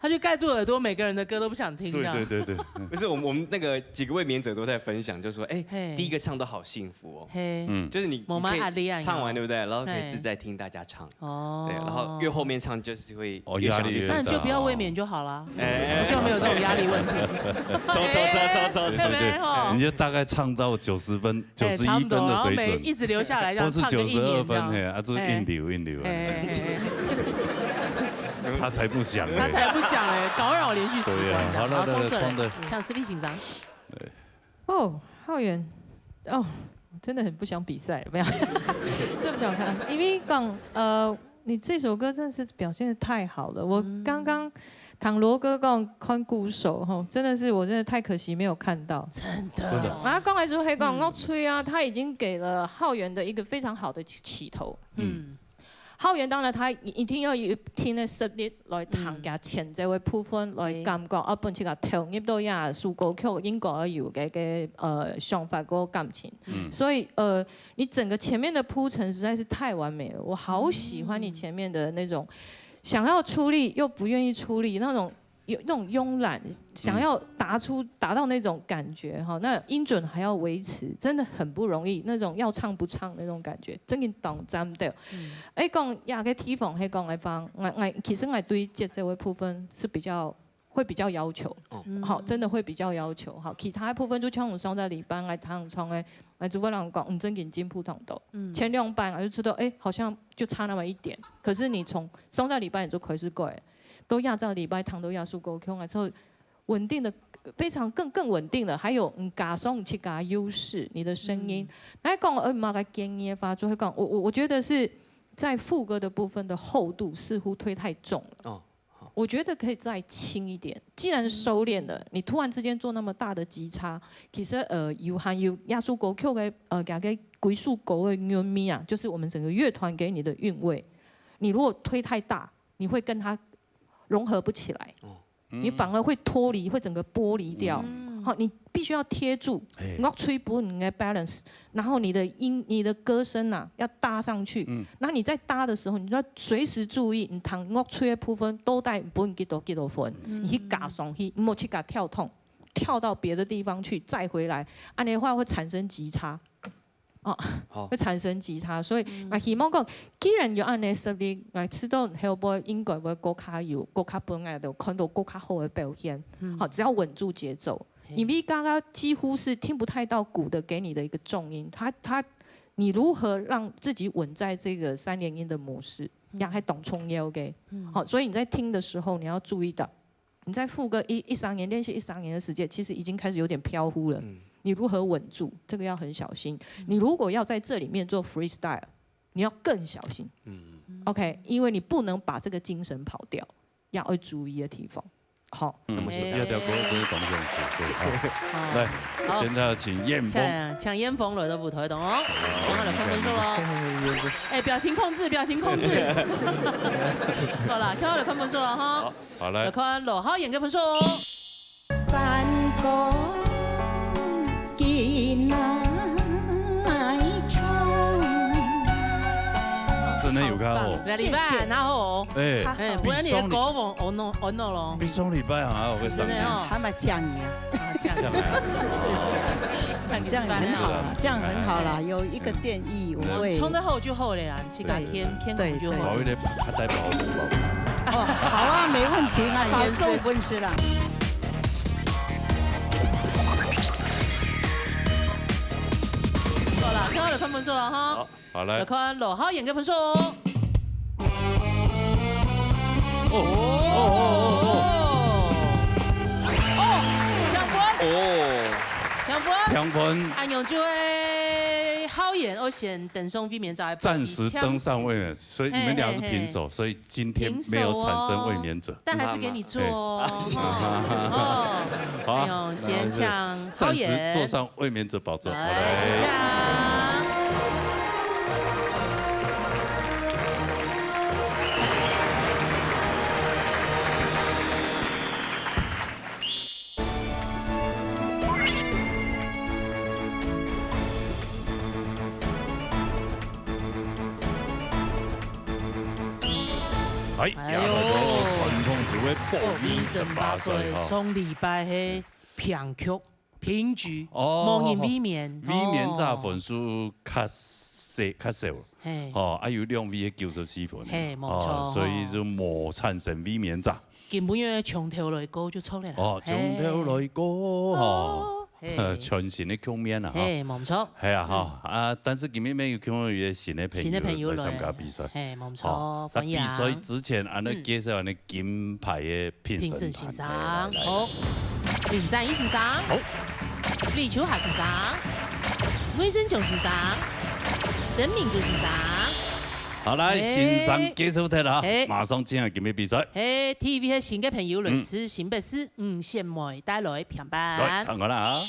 他就盖住耳朵，每个人的歌都不想听。对这样对对对，不是我们我们那个几个卫冕者都在分享，就说哎、嘿第一个唱都好幸福哦，嘿，嗯，就是你我们你可以阿丽亚一样唱完对不对？然后可以嘿自在听大家唱，哦，对，然后越后面唱就是会哦越想越压力越那你就不要卫冕就好啦，哎就没有这种压力问题。走走走走走走对不对？吼你，就大概唱到九十分、九哎，十一分差不多，然后每的水准，一直留下来，这样或是九十二唱个一年这样。分，嘿，啊，就是硬流硬流。哎，哎哎他才不想他嘞。才不想哎，搞扰连续时光这样。对啊好那好，冲出来那个冲的，像思碧欣赏。哦，浩源，哦，真的很不想比赛，没有，真的不想看，因为讲呃，你这首歌真的是表现的太好了。我刚刚唐罗哥讲看鼓手吼，真的是我真的太可惜没有看到。真的，真的然后刚才说黑光要吹啊，他已经给了浩源的一个非常好的起起头。嗯，浩源当然他一一定要有一定的实力来弹佢前奏个部分，来感覺啊，本自家投入到這首歌曲應該有个个呃想法个感情。所以呃，你整个前面的铺陈实在是太完美了，我好喜欢你前面的那种想要出力又不愿意出力那种。有那种慵懒，想要达出达到那种感觉哈，那音准还要维持，真的很不容易。那种要唱不唱那种感觉，真的當讚到。哎，講呀个地方，迄講个方，我我其实我对节奏的部分是比较会比较要求，哦好，真的会比较要求。好，其他的部分就像我上个礼拜，我听唱的，我主播人讲，嗯，真的进步很多。前两班我就知道，哎，好像就差那么一点。可是你从上个礼拜你就开始改，都压这个礼拜，听到压缩沟通啊，之后稳定的非常更更稳定了，还有嗯，加上自家优势，你的声音。来讲，呃，马个建议的话，就会讲，我我我觉得是在副歌的部分的厚度似乎推太重了。哦，我觉得可以再轻一点。既然收敛了，你突然之间做那么大的急插，其实呃，有含有压缩歌曲的呃，给给归属歌的韵味啊，就是我们整个乐团给你的韵味。你如果推太大，你会跟它融合不起来。哦你反而会脱离，会整个剥离掉。好，你必须要贴住，哎乐吹本你的 balance，然后你的音、你的歌声啊要搭上去。那你在搭的时候，你就要随时注意，你弹乐吹的部分都带本几多几多分，你去加上去，莫去给跳痛，跳到别的地方去，再回来，按呢的话会产生急差。哦，好。會產生吉他。所以，嗯。𠊎希望講，既然有恁樣个實力，𠊎知道後背應該會更加有，更加分𠊎就看到更加好个表現。嗯。好，只要穩住節奏，嘿。因為剛剛幾乎是聽不太到鼓的給你的一個重音，它，它，你如何讓自己穩在這個三連音的模式，嗯。也還當重要个。嗯。好，所以你在聽的時候，你要注意到，你在副歌一，一三年，練習一三年的時間，其實已經開始有點飄忽了。嗯。你如何穩住，這個要很小心。嗯。你如果要在這裡面做 freestyle，你要更小心。嗯。OK，因為你不能把這個精神跑掉，要注意的地方。好。嗯，什麼意思？這條歌真係當有趣，對，好。好。來，好。現在要請彥峰。請，請彥峰來到舞台當中哦。好，我們來看分數咯。哎，表情控制，表情控制。好啦，看好來看分數了哈。好。 好，來。來看羅浩賢个分數。山歌今來唱。真的有較好。這禮拜還好哦。哎，哎，不然你的歌王哦no，哦no咯。比上禮拜還好，會上。真的哦。還蠻嗆你啊。啊，嗆你。嗆來啊。謝謝。嗆你失敗了。這樣很好了，這樣很好了，有一個建議，我會。唱得好就好了啦。 自家天，對，天空就會。對，對。保護你，較帶保護，保護。哦，好啊，沒問題啊，保重本事啦。好啦，最後來看分數了哈。好，好，來。來看羅浩賢个分數。哦，哦，哦，哦，哦。哦，兩分。哦。兩分。兩分。恁樣就係浩賢愛先登上衛冕者个寶座。暫時登上衛冕，所以你們倆是平手，嘿，嘿，嘿。所以 今天沒有產生衛冕者。平手哦，但還是給你做哦。哎。哦。好啊，哎呦，先搶導演。那我們暫時坐上衛冕者寶座。來，來。鼓掌。哎，哎呦。也來到傳統節目个報名爭霸賽哈。上禮拜係平局，平局，哦，無人衛冕。衛冕者分數較細，較少。嘿。哦，啊，有兩位个九十四分。嘿，無錯，哦，所以就無產生衛冕者。 今晡日從頭來過就著了啦。哦，從頭來過，嘿。吼。哦，嘿。全新个局面啊，吼。嘿，無錯。係啊，吼。嗯。啊，但是今晡日有看到有新个朋友，新个朋友來。來參加比賽。嘿，無錯，哦，那比賽之前，歡迎。恁樣介紹恁樣金牌个評審團。嗯。評審先生，來，來，來。好。林展義先生。好。李秋霞先生。魏振強先生。曾明珠先生。 好，來，嘿。先生介紹忒啦，嘿。馬上進行今日比賽。嘿，第一位係新个朋友，來自新北市，嗯。吳雪梅，帶來評判。來，看看啦。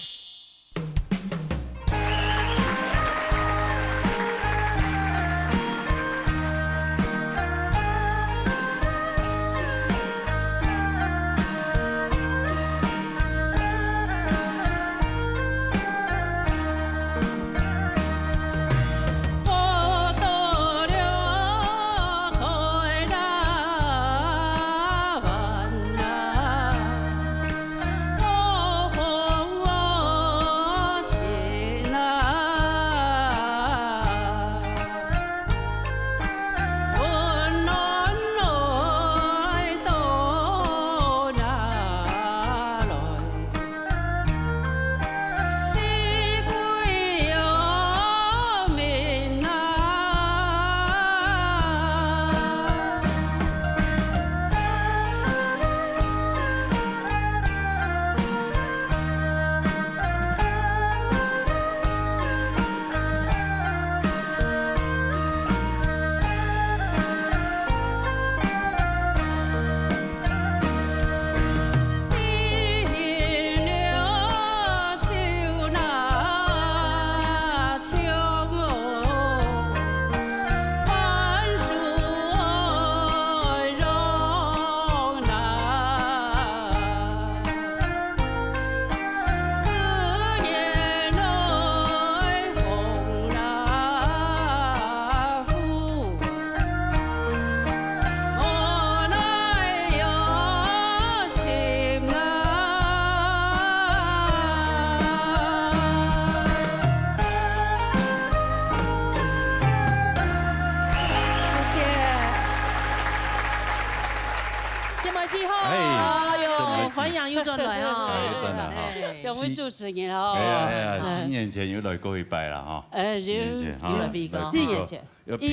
歡迎又轉來哈。歡迎又轉來哈。哎。兩位主持人哦。哎呀，哎呀，哎。四年前又來過一擺啦哈。哎，四年前哈。有來比過。四年前，有比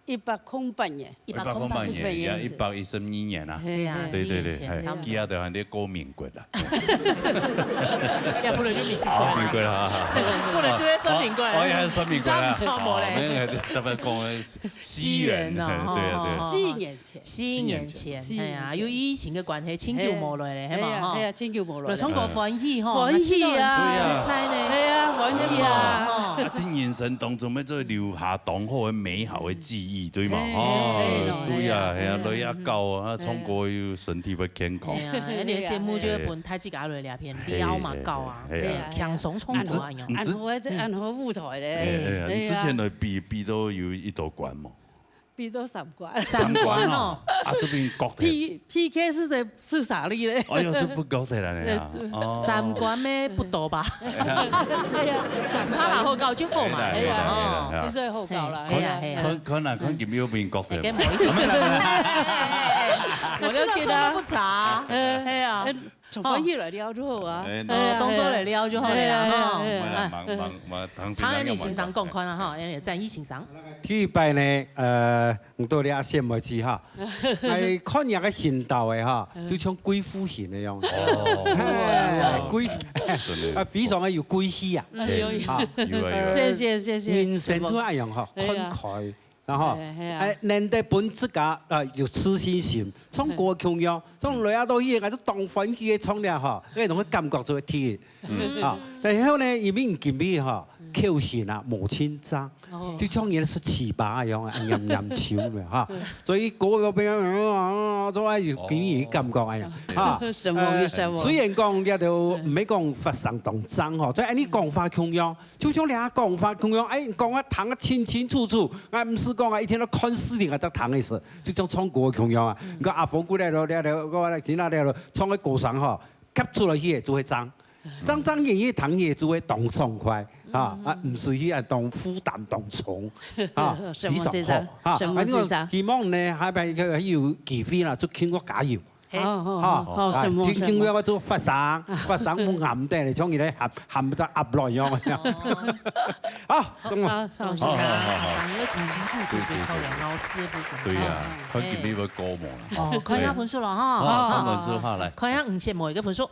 一，一百空八年。一百空八年，一百空八年，也一百一十二年啊。哎呀，对对对，四年前，哎，差不多。記得還得過民國啦。也不能就民國啊。哦，民國啦，哈，哈，哈。不能就係算民國啊。哦，哦，也係算民國啊。這樣子好無咧？哦，那個，他們講的是西元，西元啊，對啊，對啊。哦，哦，哦。四年前。四年前，四年前。哎呀，有疫情的關係，真久無來咧，係嘛，哎呀，吼？哎呀，真久無來咧。有唱歌歡喜吼，歡喜啊。那四年前，精彩呢。哎呀，歡喜啊。哦。啊，這人生當中，要做留下當好的、美好的記憶，對嘛？哎，哦，哎，對呀，哎呀，哎呀。來也夠啊，唱歌又身體會健康。哎呀，那你的節目就會分大自家來聊天，哎，聊嘛夠啊，哎，哎，哎。哎呀，輕鬆唱歌啊，哎呀。你知，你知，俺好，俺好舞台咧。哎，哎呀，你之前的比，哎呀。比都有一道關嘛？ 比到三關。三關哦。三關哦。啊，這邊國體。P，P K係在，係啥哩咧？哎喲，這不高鐵了呢啊。對，對。哦。三關咩？不多吧？哎呀，三關。怕啦，好搞就好嘛。哎呀，哎呀，哦。哎呀。現在好搞啦。哎呀，哎呀。看，看啊，看今晡日邊國鐵。哎，跟某一點。我了解的啊。可是那時候都不查。哎。哎呀。哎， 從翻譯來了就好啊。哎，哎呀，哦，當作來了就好了啦，哎呀，吼。哎呀，哎呀。我來忙，忙，忙，唐先生。唐人你先生講看啊，吼，哎，讚意先生。第一擺呢，呃，你到了阿仙妹子哈，哎，看人个行道的哈，嗯。就像貴婦型的樣子。哦。哎，貴，真的。啊，非常的有貴氣啊。哎，有，有。啊。有啊，有啊。謝謝，謝謝。人生就恁樣哈，哎呀。看開。 然後，哎，係啊。哎，難得分自家，啊，有自信心，唱歌共樣，唱來啊到去，𠊎就當歡喜个唱了吼，該種个感覺就會提。嗯。啊，然後呢，因為今晡日哈，嗯。口型啊，無清楚，哦。就像人說粢粑一樣啊，黏黏手个哈，嗯。所以歌个邊啊，啊，啊，做啊有給你感覺哎呀，哦。哈，什麼意思啊？呃，雖然講這都毋係講發聲當正吼，所以恁呢講話共樣， 就像你講法共樣，哎，講啊聽啊清清楚楚，啊，毋係講啊一天到看視頻啊，在聽个意思，就像唱歌共樣啊。嗯。你看阿峰過來了，了，了，過來，今仔了，唱个歌聲吼，夾出來去就會正，嗯。正正經經聽去就會當爽快，啊，嗯。啊，毋係去啊當負擔當重，啊，什麼非常好，先生？啊，什麼先生？啊，你講希望呢，下擺有機會啦，就請我加油。 嘿。好，好，哈，好，好，啊，什麼，今，今晡日我做發聲，發聲無暗的咧，像你咧喊，喊到壓落樣。哦。好，什麼？好，什麼先生？好，好，好，好。阿生又清清楚楚就唱了老師的部分。對呀，哦。看今晡日會高無啦。哦，看一下分數了哈。好，好，看分數哈，來。看一下五線某一个分數。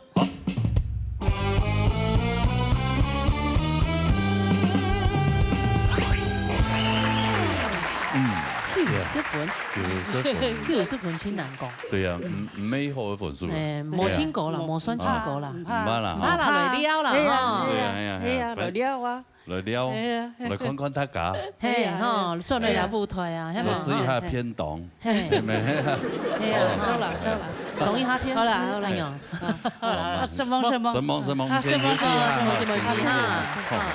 嗯，九十分。九十分。九十分真難講。對啊，嗯，毋係好个分數啦。哎，無清高啦，對啊。無算清高啦。毋怕啦，毋怕啦，來尞啦，哎呀，吼。哎呀，哎呀，哎呀，來尞啊。來尞，哎呀，哎呀。來看看大家。嘿，吼，轉來尞舞台啊，係嘛？來試一下便當。嘿。係咩？嘿啊，好啦，好啦。爽一下天時，好啦，好啦。哎喲。好啦，好啦。啊，承蒙，承蒙。承蒙，承蒙，啊，承蒙，承蒙，承蒙，承蒙，啊，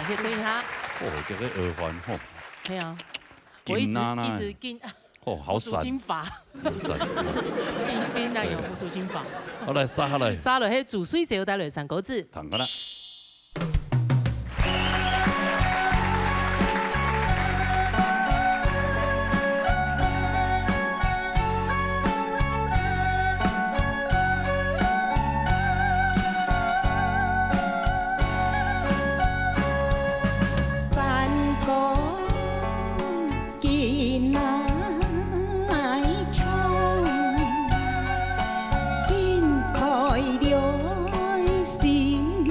歇睏一下。哦，這个耳環吼。嘿啊。 我一直，緊拿拿。一直緊，哦，好閃。無主心法。好閃。緊緊那有無主心法。好，來，續下來。續落去，主水就帶來三个字。聽看啦。山歌 今來唱，緊開了心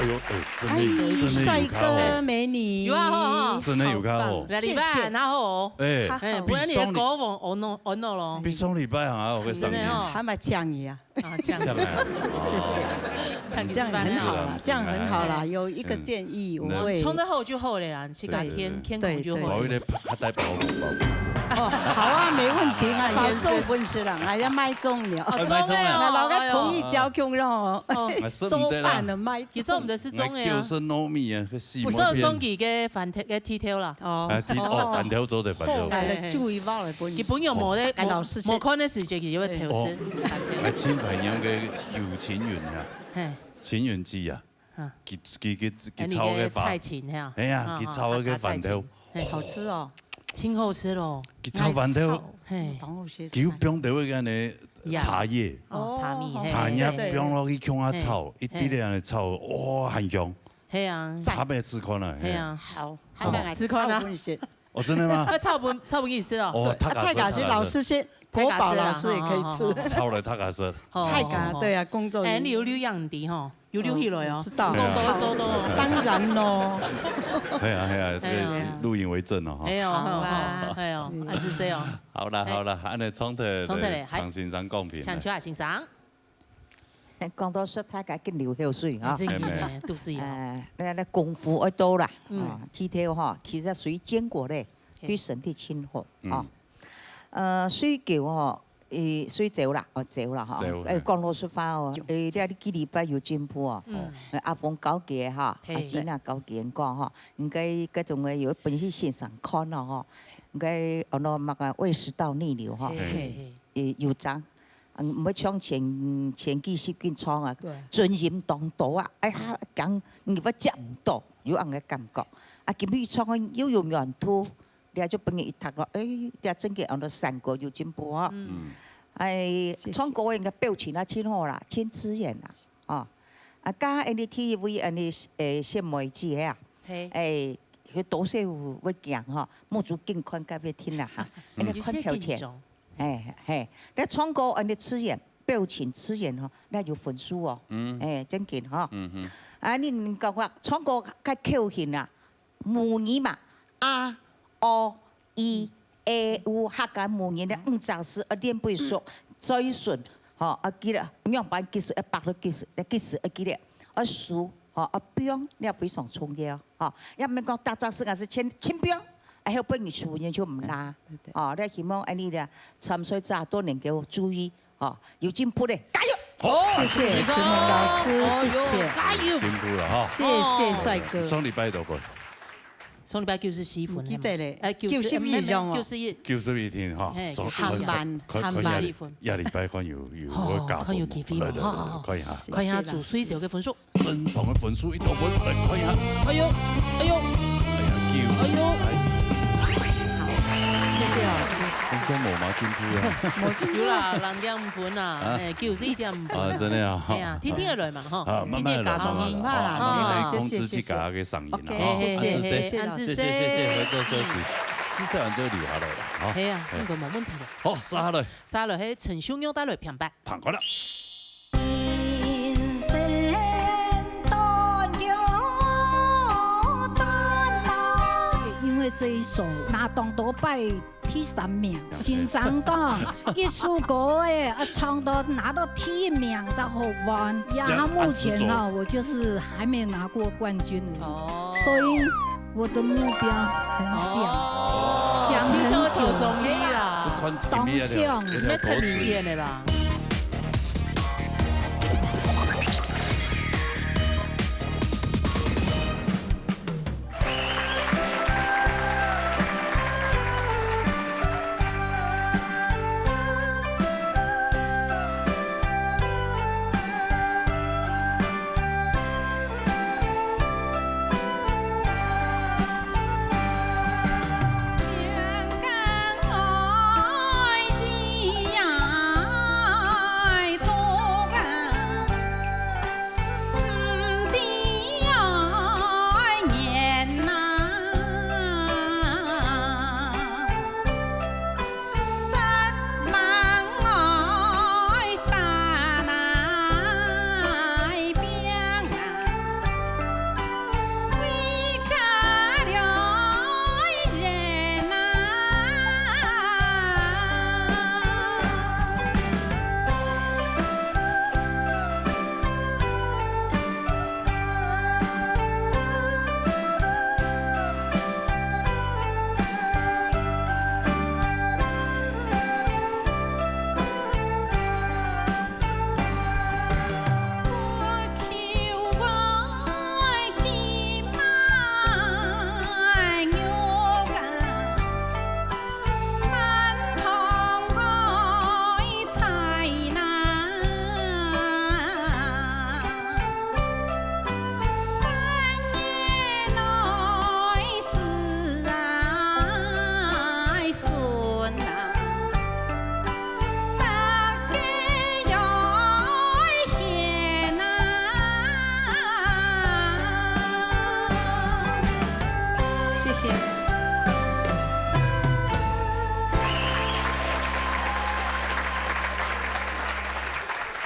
哎呦，哎，真的，哎，真的有較好。帥哥美女。有啊，好，好。真的有較好。好棒，謝謝。這禮拜還好哦。哎，好好。哎，不然你的歌王，哦no，哦no咯。比上禮拜還好个聲音。真的哦。還蠻嗆你啊。啊，這樣。這樣啊。謝謝。哦。這樣子這樣很好啦，是啊，這樣很好啦，哎，有一個建議，嗯。我會。唱得好就好了啦，自家天，對，天空就好了。對，對。搞一個拍，拍帶包袱，包袱。哦，好啊，沒問題啊，哎，包粽本事啦，哎呀，賣粽了。哦，哎，賣粽了。粽了，那老个同意交給我。哎呦。哦。哎，是不對啦。周辦的賣粽。其實我們的是粽的啊。哎，就是糯米啊，个細末片。不是送給个飯頭，个剃頭啦。哦。哎，剃，哦，哦。飯頭做的，飯頭。哎，來，注意包了，不，佢本人無咧，哎，老師先。無，無看个時節，佢就會偷食。哦。哎，清飯樣个有情人啊，嘿。情人節啊。 啊。佢，佢，佢，佢哎，炒个飯。你个菜青，嘿啊。哎呀，啊，佢炒个飯頭。啊，啊，菜青。嘿。好吃哦。真好食咯。佢炒飯頭，哎，炒。嘿。當好食。佢又放到个恁呢呀。茶葉。哦，茶米，哦，嘿，茶葉，對。放落去共下炒，嘿。一滴滴恁呢炒，嘿。哇，很香。嘿啊。下擺試看啊，嘿。嘿啊。好，好，下擺來試看啊。炒分你食。哦，真的嗎？啊，炒分，炒分你食哦。哦，對，太好食，啊，太好食，太好食。老師先，國寶老師也可以吃。太好食，好好好。炒了太好食。哦。太好食，對啊，工作人員。哎，你有留樣的吼。 有留起來哦。哦，知道。講到會做到哦。當然咯。哎呀，哎呀，這個哎呀。錄影為證哦，哈。哎喲，好啊。哎喲，恁仔細哦。好啦，哎。好啦，恁呢，總體，總體咧，還，唐先生講評咧。請邱亞先生。講到食，大家緊流口水啊。真的呢，哎，哎。都是一樣。哎，那，那功夫愛到啦，嗯。啊，剃頭吼，其實屬於堅果類，嘿。對身體真好，嗯。啊。呃，水果吼， 誒，水果啦，哦，果啦吼。果，誒，嘿。講老實話哦，誒，這幾禮拜有進步哦。嗯。阿峰高級哈，嘿。阿金啊高級講哈，應該該種个有本去線上看咯吼，應該哦，那麼个胃食道逆流哈，嘿，嘿，嘿。誒，有漲，嗯，毋會像前，前幾十斤重啊，對。尊嚴當多啊，哎呀，講你會接毋到，有恁个感覺。啊，今日重啊又有軟度， 這就分人一讀咯，誒，這真个安到三個有進步哦。嗯。哎，謝謝。唱歌个表情啊，真好啦，真自然啦，哦。啊，加恁呢第一位恁呢，誒，謝梅姐啊，嘿。誒，佢多少有會驚吼，目珠緊看該邊聽啦哈，嗯。恁呢看頭前。有些緊張。哎，嘿，那唱歌恁呢自然，表情自然吼，那有分數哦。嗯。哎，真緊吼。嗯哼。啊，你，你講話唱歌較口型啊， 母語嘛，a、o、i、e、u，客家母語个五隻字，愛練會熟，最順，吼，愛記得，仰般句式愛擺落句式，句式愛記得，愛熟，吼，愛放，這非常重要，吼。也毋免講逐隻字也係全，全放，啊，後背你熟，你就毋拉，對，對。吼，這希望恁呢咧，參賽者都能夠注意， 哦，有進步咧，加油！好，謝謝，謝謝。石門老師，哦，謝謝。有加油！進步了哈。謝謝帥哥。上禮拜多少分？上禮拜九十四分，毋記得咧，哎，九十，九十一樣哦。九十一。九十一分哈，嘿，上，九十一。還慢，看，看，還慢。看，下禮拜看有，有，哦，有加分無？看有幾分無？來，來，來，哈，哈，哈。看一下。看一下，謝謝啦。煮水餃个分數。 正常个分數一等分，來看一下。哎喲，哎喲，哎呀，九，哎喲。哎。好，謝謝老師。真正無嘛進步啊。無進步。有啦，零點五分啊，啊。哎，九十一點五分啊。啊，真的啊。哎呀，天天來嘛，吼，啊，慢慢來，天天加上去。慢慢來，慢慢來，啊。慢慢來控制自家个聲音啊，OK，吼。謝謝，啊，謝謝，謝謝老師。謝謝，謝謝，合作休息。嗯。至少就留下來了，吼。哎呀，哎。應該無問題的。好，接下來。接下來，係陳秀玉帶來評判。 聽看啦。因為這一首拿當多擺第三名，先生講，一首歌誒，啊，唱到拿到第一名才好玩。呀，目前呢，我就是還沒有拿過冠軍而已。哦。所以 我的目標很小，哦，想很久，輕鬆就上去啦。當想。你太明顯了吧？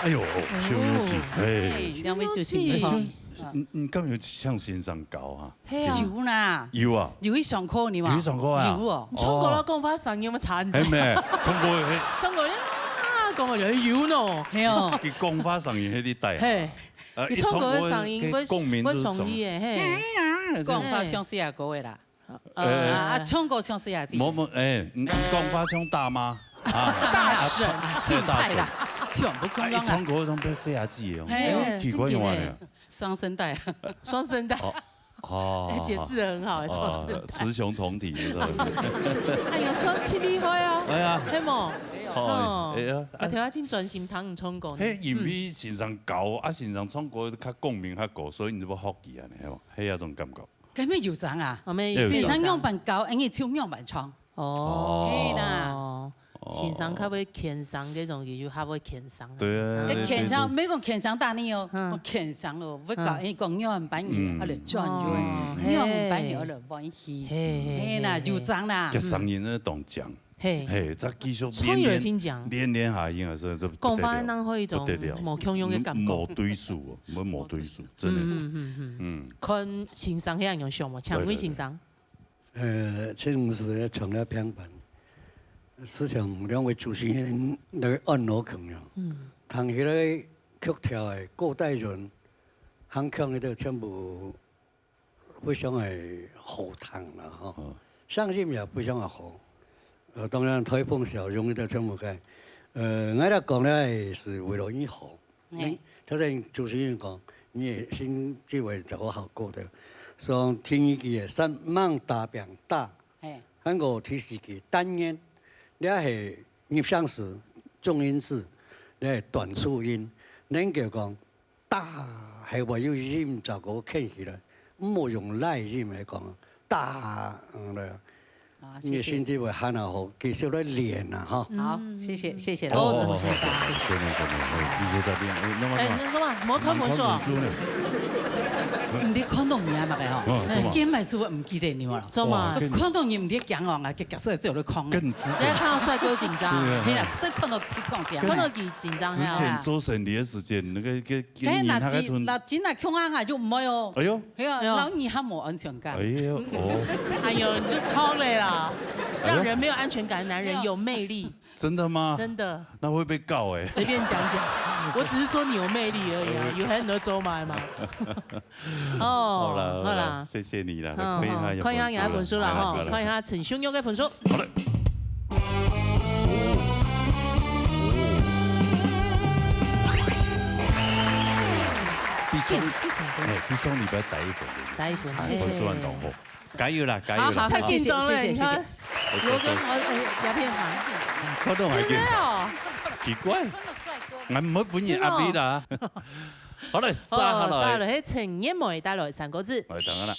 哎喲，哦，《绣肉記》，哎，嘿。兩位主持人好。哎，绣，你，你敢有向先生教啊？嘿啊。有啦。有啊。有去上課呢嘛？有去上課啊？有哦。唱歌啦，講話聲音有無差很大？哎，無，唱歌，嘿。唱歌呢，啊，講話就有呢。嘿哦。佢講話聲音，嘿，你帶。嘿。呃，你唱歌个聲音，一唱歌，嘿，共鳴就是會，會上去的，嘿。講話像細阿哥个啦。 呃，啊，唱歌像細阿姊。無，無，哎，你，你講話像大媽啊。大嬸，啊，凊彩啦，大嬸。全部講講啊。哎，唱歌像細阿姊哦，嘿，哎，奇怪，真的呢。有啊呢。雙聲帶啊。雙聲帶。哦，哦，哎，解釋得很好，哦，雙聲帶。雌雄同體，是吧？哎呀，唱起厲害啊，哎呀。係無？哦，哦，哎呀，啊，頭下真專心聽你唱歌呢。嘿，因為先生教，啊，先生唱歌較共鳴較高，所以你就要學佢啊，係無？係啊，這種感覺。 該乜有影啊。哦，乜有影。先生仰般教，𠊎就仰般唱。哦。係啦。哦。先生較會牽生，該種佢就較會牽生。對啊，該牽生，對，對，對。莫講牽生打你哦，嗯。哦，牽生哦，會教，嗯。𠊎講仰般，嗯。啊，來轉彎，哦，仰般，嘿。啊，來彎去。嘿，嘿，係啦，嘿，嘿。有影啦。佢聲音呢，當強。 嘿。嘿，這技術練練，唱有真強。練練下，應該是，這不得了，講話能會一種不得了。無共樣个感覺。無對手哦，無，無對手，真的。嗯，嗯，嗯，嗯。嗯。看先生係恁樣想無？請問先生。對，對，對。呃，請問是唱了平板，是像兩位主持人那個按摩可能，嗯。彈起來曲調的古代人，還唱的都全部 非常个好聽啦，吼。嗯。聲音也非常个好。呃，當然，台風小熊的全部个，呃，𠊎來講呢，是為了你好。哎。你，頭先主持人講，你个身體會較好過的。所以第二句个三，吂打拚打。哎。還有第四句單元，這係入聲字，重音字，這係短促音，能夠講 打，係會有音照顧牽起來，毋好用拉音來講，打，嗯，對。啊，謝謝。你个身體會還好，繼續來練啊，吼。好，謝謝，謝謝老師。哦，先生。真的，真的，哎，你說在練，哎，那麼，哎，那麼，莫看分數啊。莫看分數呢。毋知看到你啊，嘛个吼。嗯，做麼？今擺是毋記得你了。做麼？哇，更，看到你毋知講哦，啊，結結束之後就空了。更直接。這下看到帥哥緊張啊。對啊。係啦，所以看到這樣子啊。看到佢緊張啊。之前做生理个時間，那個，個 該若真，若真若強啊，𠊎就毋會哦。哎喲。係啊，哎喲。老二較無安全感。哎喲，哦。哎喲，你就錯了啦，哎喲。讓人沒有安全感的男人有魅力。真的嗎？真的。那會被告哎。隨便講講，我只是說你有魅力而已啊，哎喲。有很多周嘛嘛。哦，好啦，好啦。好啦，謝謝你啦，嗯，看一下有好，看一下你的分數啦，哈，好啦，好啦。看一下陳秀玉的分數。 好嘞。比上，哎，是什麼歌？哎，比上禮拜低一分，對不對？低一分，哎，謝謝。分數還當好。加油啦，加油啦！好，好，太緊張了，謝謝，謝謝，你看，謝謝。羅哥，哎，哎，要騙他。看到還騙他。真的哦。奇怪，俺沒分你壓力啦。真的哦。好嘞，接下來。哦，接下來，係陳燕梅帶來三個字。來，等下啦。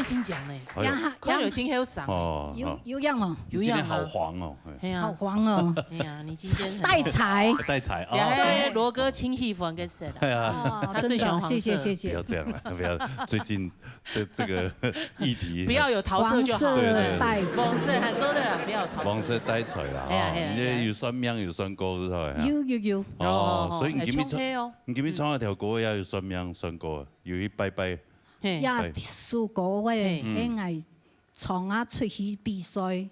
真正呢，哎呦，呀哈，看有真好赏。哦，有，哦。有影哦。有影啊。你今天好黃哦，哎。哎呀，好黄哦。哎呀，你今天很帶财。带财啊。哎，罗哥真喜欢个色啊。哎呀。哦，他最喜欢黄色。真的，谢谢，谢谢。不要这样了，不要，最近这，这个议题。不要有桃色就好。黄色带财。对，对，对。黄色还做得了，不要有桃色。黄色带财啦，哎呀，哦，哎呀，你这有算命，有算过，是吧？有，有，有。哦，哦，所以你今天唱，哎，冲黑哦。你今天唱那条歌也有算命，算过，有一拜拜。 嘿。呀，拜。首歌个，嘿。嗯。个𠊎唱啊出去比賽，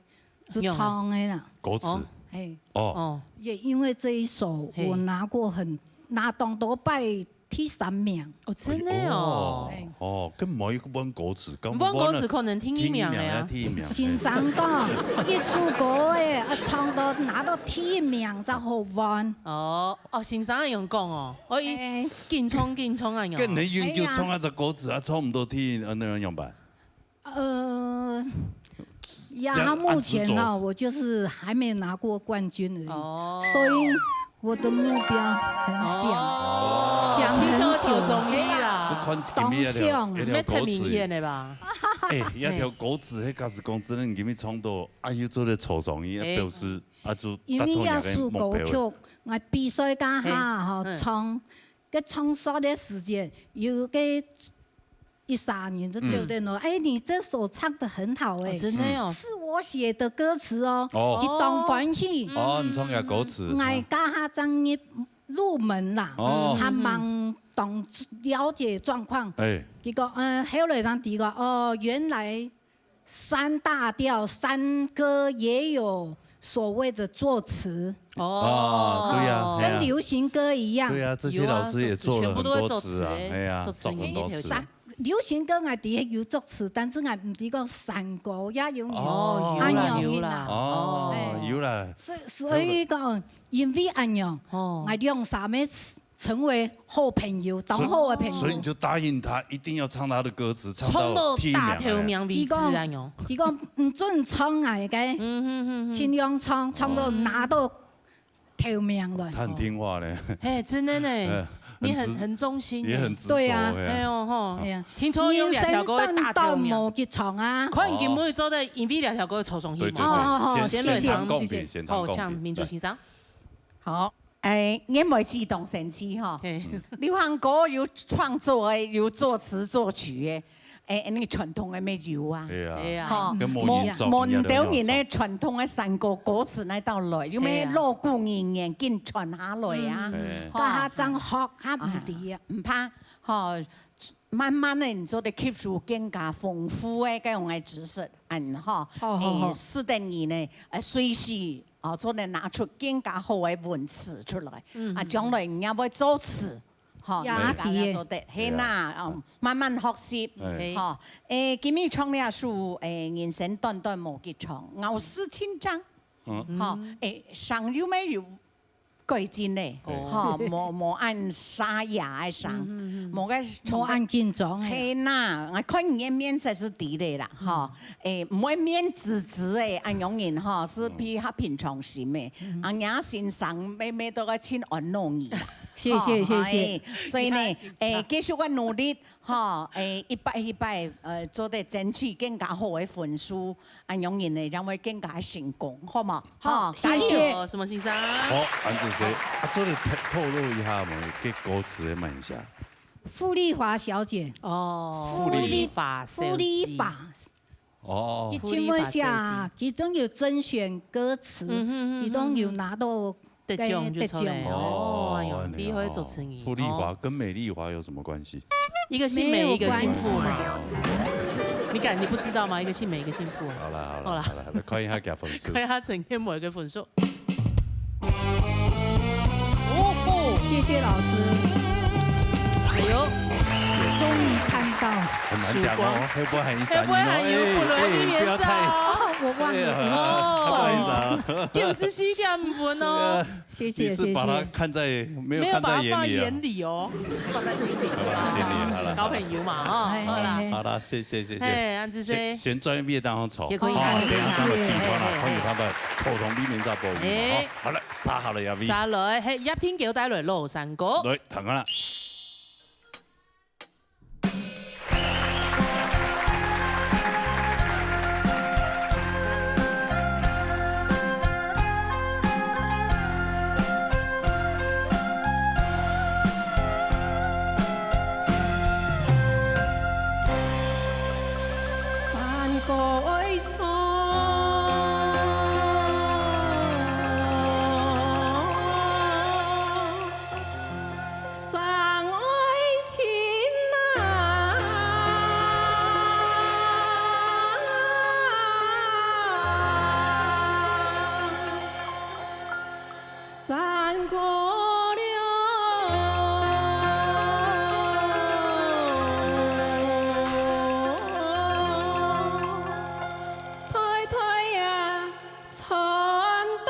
就唱个啦。歌词。哦。嘿。哦。哦。也因为这一首，嘿。我拿过很，拿当多拜第三名。哦，真的哦。哦，哎。哦，跟某一个问歌词，跟问歌词可能第一名了呀。第一名，第一名，先生讲，一首歌个，啊，唱到拿到第一名才好玩。哦，哦，先生用讲哦，哦，伊哎。紧冲紧冲啊，用。跟你研究唱啊，这歌词啊，唱唔到第一，呃，那样办？ 呃，呀，这样目前呢，按时做。我就是还没拿过冠军而已，哦。所以我的目标很小，哦。想很久。青少年抽上去啦。是看今日个，当想啊。个歌词。没太明显的吧？哎，那条歌词，嘿，假使讲真的，你今日唱到，啊，又做得抽上去，哎。表示，啊，就达到你个目标了。因为要首歌曲，我比赛刚好吼，嘿，嗯。唱，个唱说的时间，有个 一三年就走的咯。嗯。哎，你这首唱得很好哎，哦，真的哦。是我写的歌词哦，哦。佢當歡喜。哦，你唱个歌词。𠊎家下正入，入門啦，哦。還吂當了解狀況。哎。結果，嗯，後來正知道，哦，原來山大調、山歌也有所謂的作詞。哦。啊，對呀，哎呀。跟流行歌一樣。對呀，這些老師也做了很多詞啊，有啊，作詞，全部都會作詞，哎呀，作詞人一條線。做很多詞。 流行歌𠊎知有作詞，但是𠊎毋知講山歌也有人，哦，有啦，恁樣有啦。哦，哎。有啦。所以，所以講，因為恁樣，哦。𠊎兩儕乜成為好朋友，當好个朋友。所以，所以你就答應他一定要唱他的歌詞，唱到第一名。唱到打頭名為止，佢講，恁樣。佢講，毋准唱𠊎个，嗯，嗯，嗯，嗯。盡量唱，唱到拿到 頭名了。他很聽話呢。嘿，真的呢，哎，你很，很，很忠心呢。也很執着，對啊。哎。哎呦吼，哎呀，聽說有兩條歌會打頭名。人生短短無幾長啊。看你今晡日做得因為兩條歌抽上去嘛。對，對，對。哦，哦，哦，先來聽。謝謝，謝謝。好，請明珠先生。好，哎，𠊎妹子當生趣吼。嘿。流行歌有創作的，有作詞作曲的， 哎，恁樣傳統个乜有啊。對啊。對啊。吼，跟無人種一樣的那種。無，無人个傳統个山歌歌詞哪到來，有乜老古人言緊傳下來啊。嗯。吼。該下正學，較毋知啊。毋怕，吼，慢慢个你做得吸收更加豐富个該種个知識，嗯，吼。好，好，好。哎，使得你呢，呃，隨時，哦，做得拿出更加好个文詞出來。嗯，啊，將來你也會作詞， 吼，也自家也做得，係啦，哦，慢慢學習，哎。吼，誒，今日唱這首，誒，人生短短無幾長，咬字清章，嗯。吼，誒，聲又乜有改進咧，哦。吼，無，無恁沙啞个聲，嗯，嗯，嗯。無个唱，無恁緊張个。係啦，𠊎看你个面色係知咧啦，吼，誒，毋會面紫紫个，恁樣人吼，係比較平常心个，嗯。啊，若先生乜乜都愛盡安樂你啦。 謝謝，吼，謝謝。哎，所以呢，你看，哎，繼續个努力，吼，哎，一擺一擺，呃，做得爭取更加好个分數，恁樣人呢，正會更加成功，好無？好，好，謝謝。加油。什麼先生？好，安子姐，啊，做得透，透露一下無？該歌詞个麼人寫？傅麗華小姐。哦，傅麗，傅麗華小姐。傅麗華。 哦。佢盡會寫，佢都有甄選歌詞，嗯哼，嗯哼，佢都有拿到得獎就出來。得獎。哦，哎喲，哦，厲害个主持人。傅麗華，哦。跟美麗華有什麼關係？一個姓美，沒有關係。一個姓傅嘛。哦。你敢，你不知道嗎？一個姓美，一個姓傅啊。好啦，好啦，好啦。好啦，好啦，來看一下佢分數。看一下陳建模一個分數。 哦吼。謝謝老師。哎喲。終於看到。很難講哦，會不會很一閃哦？會不會很有可能一邊走？哎，哎，不要太，哦，我忘了。哎呀，哦，不好意思啊。九十七點五分哦。對啊，謝謝，你是把它看在，謝謝。沒有看在眼裡啊。沒有把它放眼裡哦，放在心裡。好啦，心裡，好啦。交朋友嘛，哈，哎，好啦。哎，哎。好啦，謝謝，謝謝。哎，安子姐。先，先轉一邊，然後走。也可以。哦，等一下他們比劃啦，嘿，嘿，嘿。看有他們抽中裡面在播音嘛，哎。哈。 好了，續下來呀，V。續下來，係葉天狗帶來老山歌。來，聽下啦。过了，代代呀，传到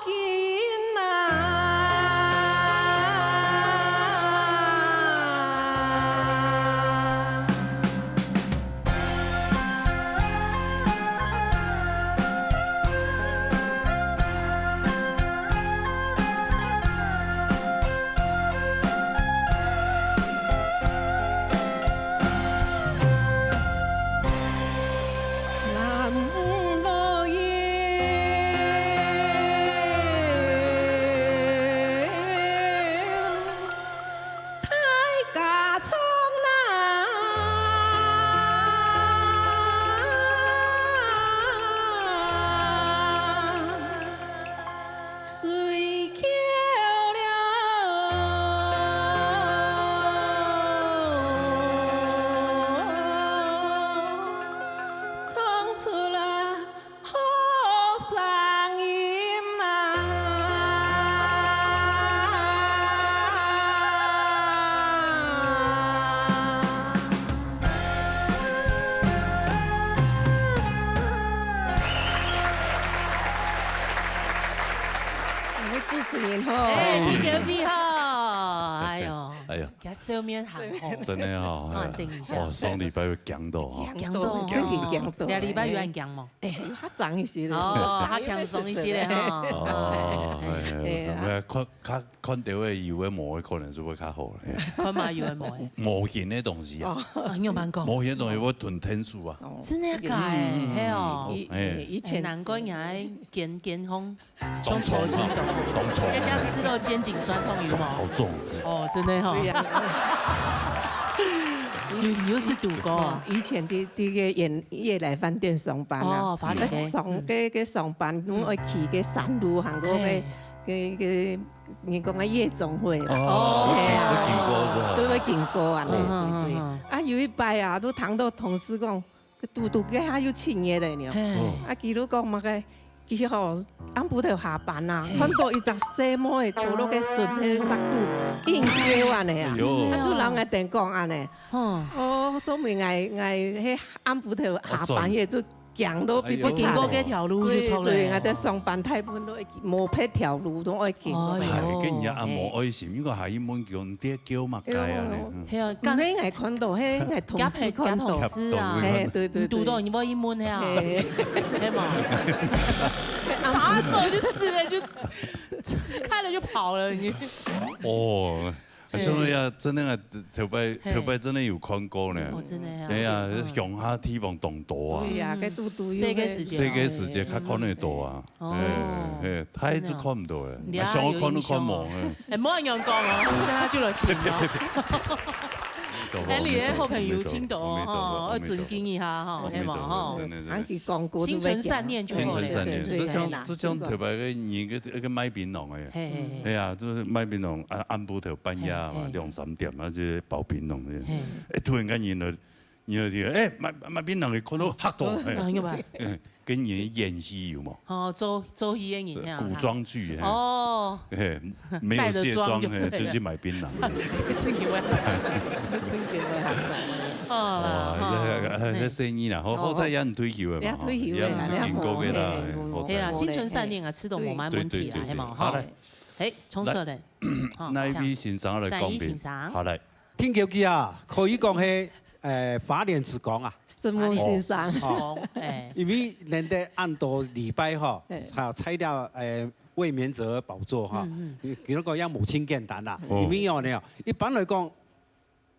今啊。 南无老爷。 大家唱啊，睡觉了，唱出来 好声音啊！我主持人吼，哎，第九季吼，哎呦，哎呦，佢笑面含糊。真的吼，啊，哎，等一下。哇，上禮拜有驚到吼。驚到，真个驚到。兩禮拜有恁驚無？ 哎，有較長一些咧。哦，較輕鬆一些咧吼。哦，哎，哎，哎，哎，看，看，看到个有个無个可能係會較好咧。看嘛有个無个。模型个東西啊。哦。啊，你有辦過？模型个東西會吞天數啊。哦。真的假的？嗯，嗯，嗯，係哦。嗯，以，哎。以前，哎，難怪你還健健康，當衝啊，衝衝動。當衝。這下吃到肩頸痠痛有無？好重。哦，真的吼。對呀。你，你又係堵過啊？以前在，在个夜，夜來飯店上班啊。哦，法理。該上，嗯。該，該上班，攏愛去該山路，還過該，嘿。該，該，你講个夜總會啦。哦，嘿啊。有經過个。都會經過啊，嗯，對，對，對。嗯，嗯，嗯。啊，有一擺啊，都聽到同事講，該堵堵該下又七月了呢。嘿。哦。啊，佢都講麼个，佢吼，暗晡頭下班啊，嘿。看到一隻細妹坐落該船个石肚，緊叫恁呢啊。哎喲。啊，就摎𠊎等講恁呢。 哦。哦，所以𠊎，𠊎該暗晡頭下班夜就驚到比不慘。哎喲。經過該條路就錯了。對，對，𠊎在上班大部分都會，無別條路都愛經過。哎喲。哎，跟人家阿嬤愛心，應該還問講，你在叫麼个啊？哎喲。嗯。係啊，毋係𠊎看到，係𠊎同事看到。夾同事啊。哎，對，對，對。你堵到，你無去問係啊？哎。係嘛？早上走就死了，就開了就跑了，你。哦。 啊，所以啊，真的啊，頭擺，嘿。頭擺真的有看過呢。哦，真的啊。對啊，嗯。鄉下地方當多啊。對啊，該堵堵又細个時節哦。細个時節較看得到啊。哦。嘿，嘿，大就看毋到了。真的啊。啊，想要看都看無，嘿。哎，莫恁樣講哦，等下就來請哦。哎，你的好朋友青島哦，阿彌陀佛，阿彌陀佛，吼，要尊敬一下哈，阿彌陀佛，係嘛，吼。真的，真的。啊，佢講過都會講。心存善念就好了。心存善念，對，對，就像，對啦，就像頭擺个人，个，个賣檳榔个。嘿，嘿，嘿。 係啊，就係賣檳榔，啊，暗晡頭半夜嘛，嘿，嘿。兩三點啊，就係包檳榔个。嘿。哎，突然間人就，人就聽，哎，賣，賣檳榔个，看到嚇到，哎。啊，有無？哎，跟人演戲有無？哦，做，做戲个人啊。古裝劇，嘿。哦。嘿，沒有卸妝，帶著妝就對了。嘿，就去買檳榔。真有味，真有味。哦，哇，這个，嘿。這生意啦，好，哦，好彩也毋退休个嘛，也退休个啦，吼，也毋係經過个啦，也無，嘿，好彩。對啦，心存善念啊，吃到無麼問題啦，對，對，對，係嘛，吼。好嘞。 哎，衝出來。來。好，哪一位先生來講評？請。展一先生。好，來。定橋區啊，可以講係，呃，花蓮之光啊。什麼先生？哦。哦，哎。因為恁多恁多禮拜吼，哎。還有材料，呃，衛冕者的寶座哈，嗯，嗯。比如講也無盡簡單啦。哦。因為哦，你哦，一般來講，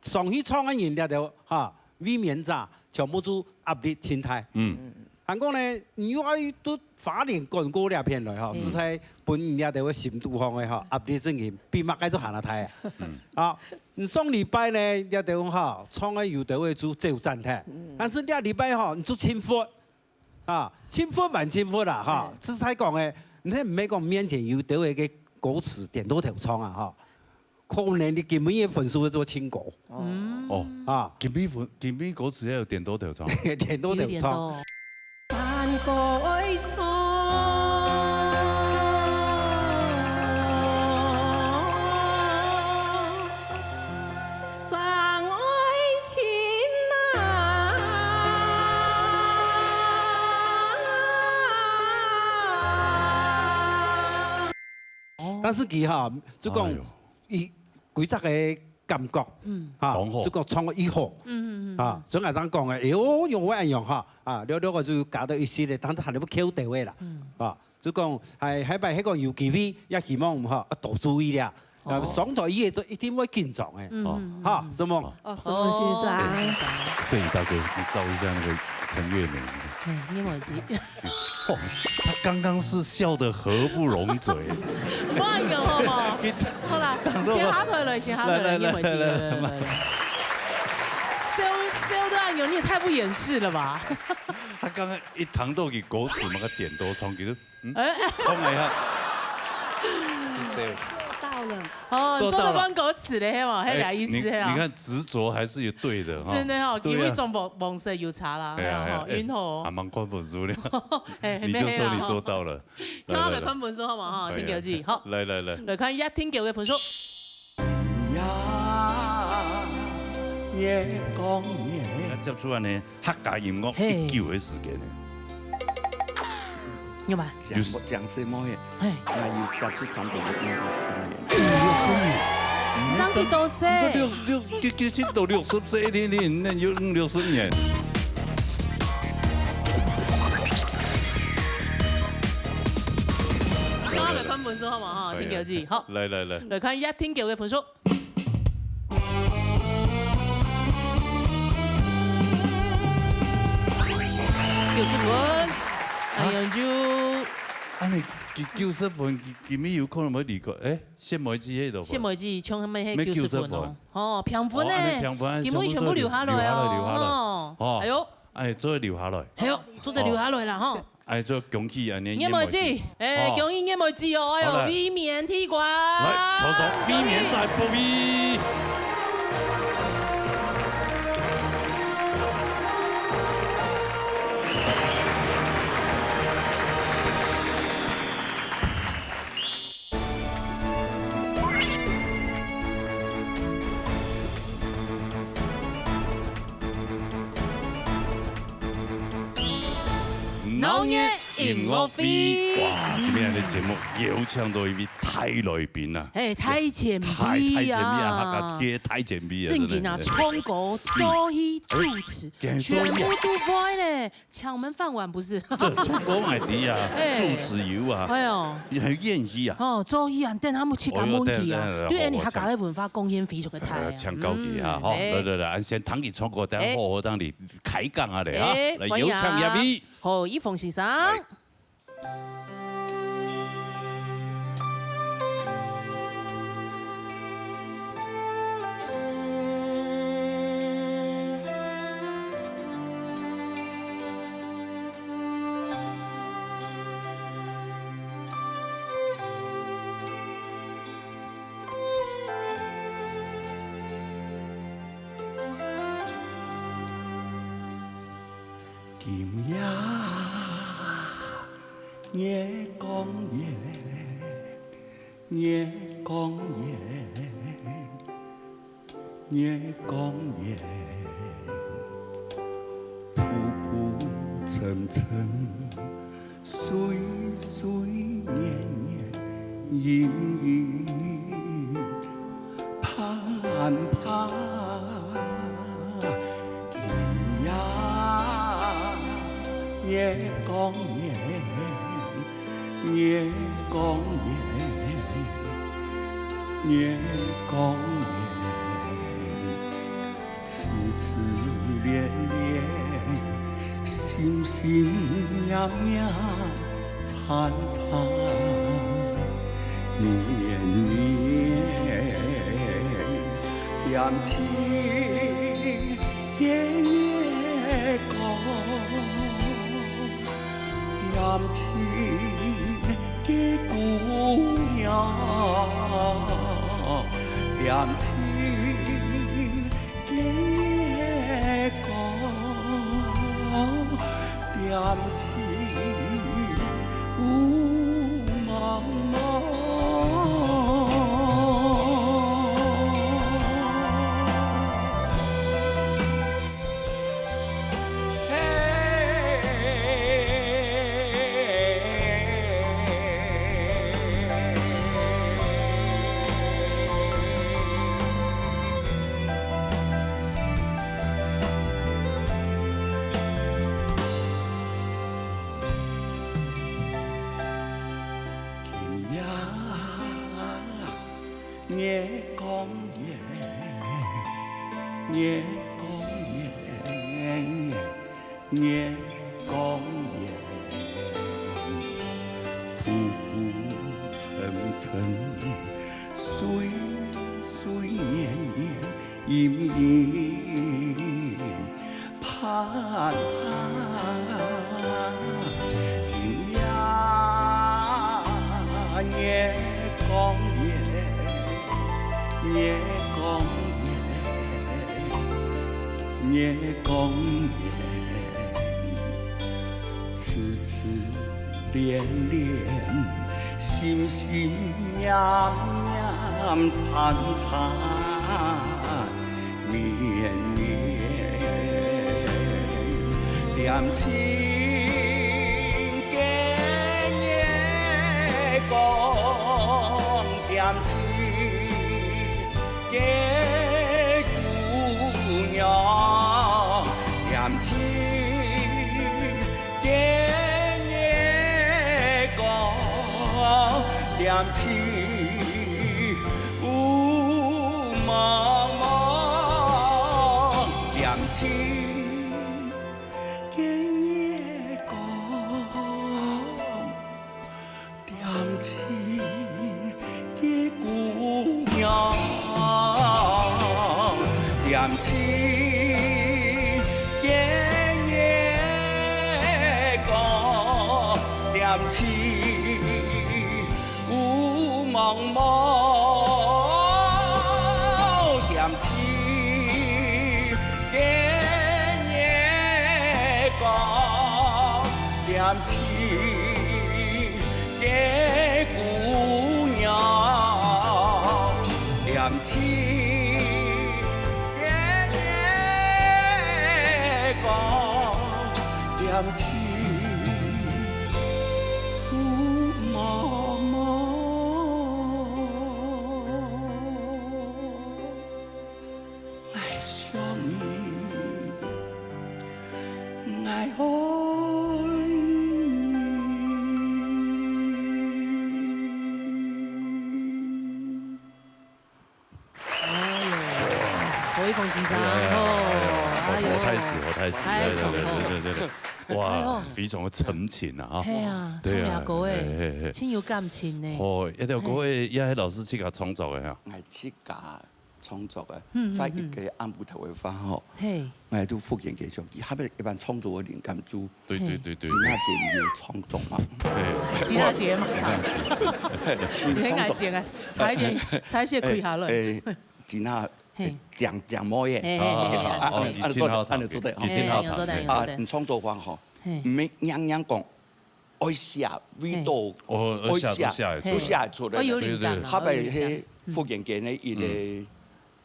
上去創个人這兜，哈，衛冕者全部都壓力盡大。嗯。還講呢，你又愛對花蓮趕過這片來，哈，嗯。實在分人這兜个心肚項个，哈，壓力真緊，比麼个都還要大啊。嗯。啊，你上禮拜呢，這兜，哈，創个有兜个就走展廳，嗯。但是這禮拜，哈，你就盡佛。 啊，盡佛還盡佛啦，哈，嘿。實在講欸，你毋係講面前有兜个歌詞點到頭唱啊，哈，可能你今晡日分數會做盡高。嗯。哦。啊。今晡日分，今晡日歌詞還有點到頭唱。點到頭唱。有點到。但是佢哈，就講哎喲佢規隻个感覺，嗯。哈，講好。就講唱个以後，嗯嗯嗯，啊，所以𠊎正講个，哎喲，用會恁樣哈，啊，了了个就加到一息个，但是還係會扣到个啦，嗯。啊，就講，還還擺係講有機會，也希望哈，啊，多注意啦。啊，哦。上台以後就一定會緊張个，嗯嗯嗯。哈，是無？哦，是無先生？攝影大哥，你照一下那個陳月梅。哎，你莫急。 哦，他剛剛是笑得合不攏嘴。毋好恁樣好無？好啦，先下台來，先下台來，來，來，你莫急，來，來，來，來，來。笑，笑到恁樣，你也太不掩飾了吧？他剛剛一談到佢歌詞，那個點都衝，其實，嗯，哎。衝了一下。是笑。到了。哦，做到了。做到半歌詞了，係無？哎，係這意思，你，係啊。你看執著還是有對的哈。真的哈，對啊。因為中國黃色有差啦，哎呀，係啊，哎，哈，哎，雲頭。還蠻看不出了。 哎，你就說你做到了。來，來，來。看分數好無哈？哎呀。聽條子，好。來，來，來。來看一下聽友个分數。呀，月光月。那接出來呢，客家音樂嘿。一久的時間呢？有嗎？講，就是講什麼耶？嘿。那有接觸差不多有五六十年。五六十年？你這樣去多歲？你這六，六，其，其實都六十歲，你，你，那有五六十年。 來，來，來。來看分數好無哈？哎呀，聽友子，好。來，來，來。來看一下聽友个分數。九十分，哎呀，就恁樣，佢九十分，佢，佢乜有可能會離開，哎，謝梅姊該度吧？謝梅姊像乜係九十分哦。乜九十分。哦，平分呢？哦，恁樣平分，根本全部留下來哦。全部都留，留下來，留下來。哦。哦。哎喲。哎，做得留下來。哎喲，做得留下來啦，吼。 哎，就恭喜恁樣，月梅姊，哎，哦。恭喜月梅姊哦，哎喲，好了。衛冕第一關。來，坐坐，衛冕在保衛。鬧熱音樂會。哇，今日个節目邀請到一位大來賓啊。嘿，大前輩啊。大，大前輩啊，客家界大前輩啊，正經啊，真的。唱歌、做戲、主持，哎，全部都會呢。搶門飯碗不是？這唱歌嘛係啊，哎。主持有啊，哎喲。還有演戲啊。哦，做戲啊，等下𠊎自家問佢啊。哦，對，對，對，對，對，哎，你客家个文化貢獻非常个大啊。呃，請教佢啊，嗯，吼，哎。來來來，俺先聽佢唱歌，等下好好同你 開講啊咧，哈。哎，來，歡迎啊。有請一位。好，一峰先生。來。今夜月光夜，月光夜，月光夜，浮浮沉沉， 岁岁年年，隐隐盼盼。今夜月光圆，月光圆，月光圆。 痴痴恋恋，心心念念，缠缠绵绵，点起个月光，点起个姑娘，点起 月光点起雾茫茫。月光圆，月光圆，月光圆，浮浮沉沉，水水潋潋，洎洎盼盼。今夜月光圆，月光圆，月光圆，痴痴恋恋，心心念念，缠缠 绵绵。恬静个月光，恬静个姑娘，恬静个月光，恬静 霧濛濛，恬靜个月光，恬靜个姑娘，恬靜个月光，恬静 霧濛濛，恬靜个月光，恬靜个姑娘，恬静个月光，恬静 哎呦，何一峰先生，哎呀，哎呀，哦，哎呦，活太死，活太死，太死，对，对，对，对，对，对。哇，哎呦。非常的沉情啊，哈。哎呀，对啊，唱这歌哎，嘿，嘿，嘿。真有感情呢。哦，一条歌哎，也是老师自家创作的哈。哎，自家创作的，嗯，嗯，在一个暗晡頭的話吼，嘿。哎，都忽然間想，佢下邊一般創作的靈感就 对，对，对，对，对。吉娜姐，你有創作嗎？对。吉娜姐马上，你很爱讲啊，差一点，差一些开下了。哎，哎，吉娜，嘿。哎，讲，讲么耶？嘿，嘿，嘿，嘿，啊，哦，啊，你真好谈，啊，你做得，你真好谈，嘿，有做得，有做得。啊，你创作方吼，嘿。毋免样样讲，愛寫，味道，嘿。哦，愛寫，愛寫，都寫得出來。都寫得出來。哦，有灵感啊，对，对。下擺，哦，有灵感。嘿，忽然間呢，一个，嗯。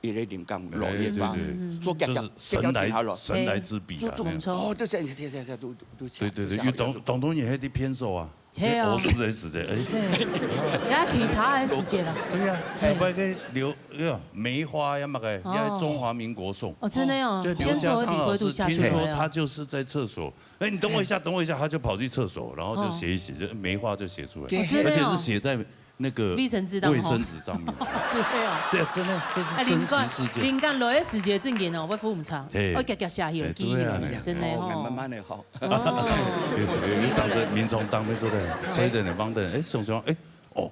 一个灵感落去吧，哎，对，对。嗯，嗯，嗯。做夾夾，就是神来，夾夾挺好了。神来之笔啊，做，做，哎。哦，这，这，这，这，这，都，都，都，对，对，对，都，有当，当中也还得偏手啊，嘿啊。哦，是的，是的，哎。嘿，人家体察的时节了。对呀，嘿。要不然给刘，哎呀，梅花呀，那个，哦。要中华民国颂。哦，真的哦，哦，这刘家昌老师，偏手的体会度下出来啊。听说他就是在厕所，哎，你等我一下，嘿。等我一下，他就跑去厕所，然后就写一写，哦。就梅花就写出来，哦，真的哦。而且是写在 那个卫生纸当中。卫生纸上面。真的哦。这真的，这是真实事件。哎，灵感，灵感来的时节正经哦，我扶毋长，嘿。我夹夹写起来，哎，真的啊。真的哦。哦，慢慢的吼。哦。有，有一场是民众当面做的，所以等等帮等，哎，想想，哎，哦，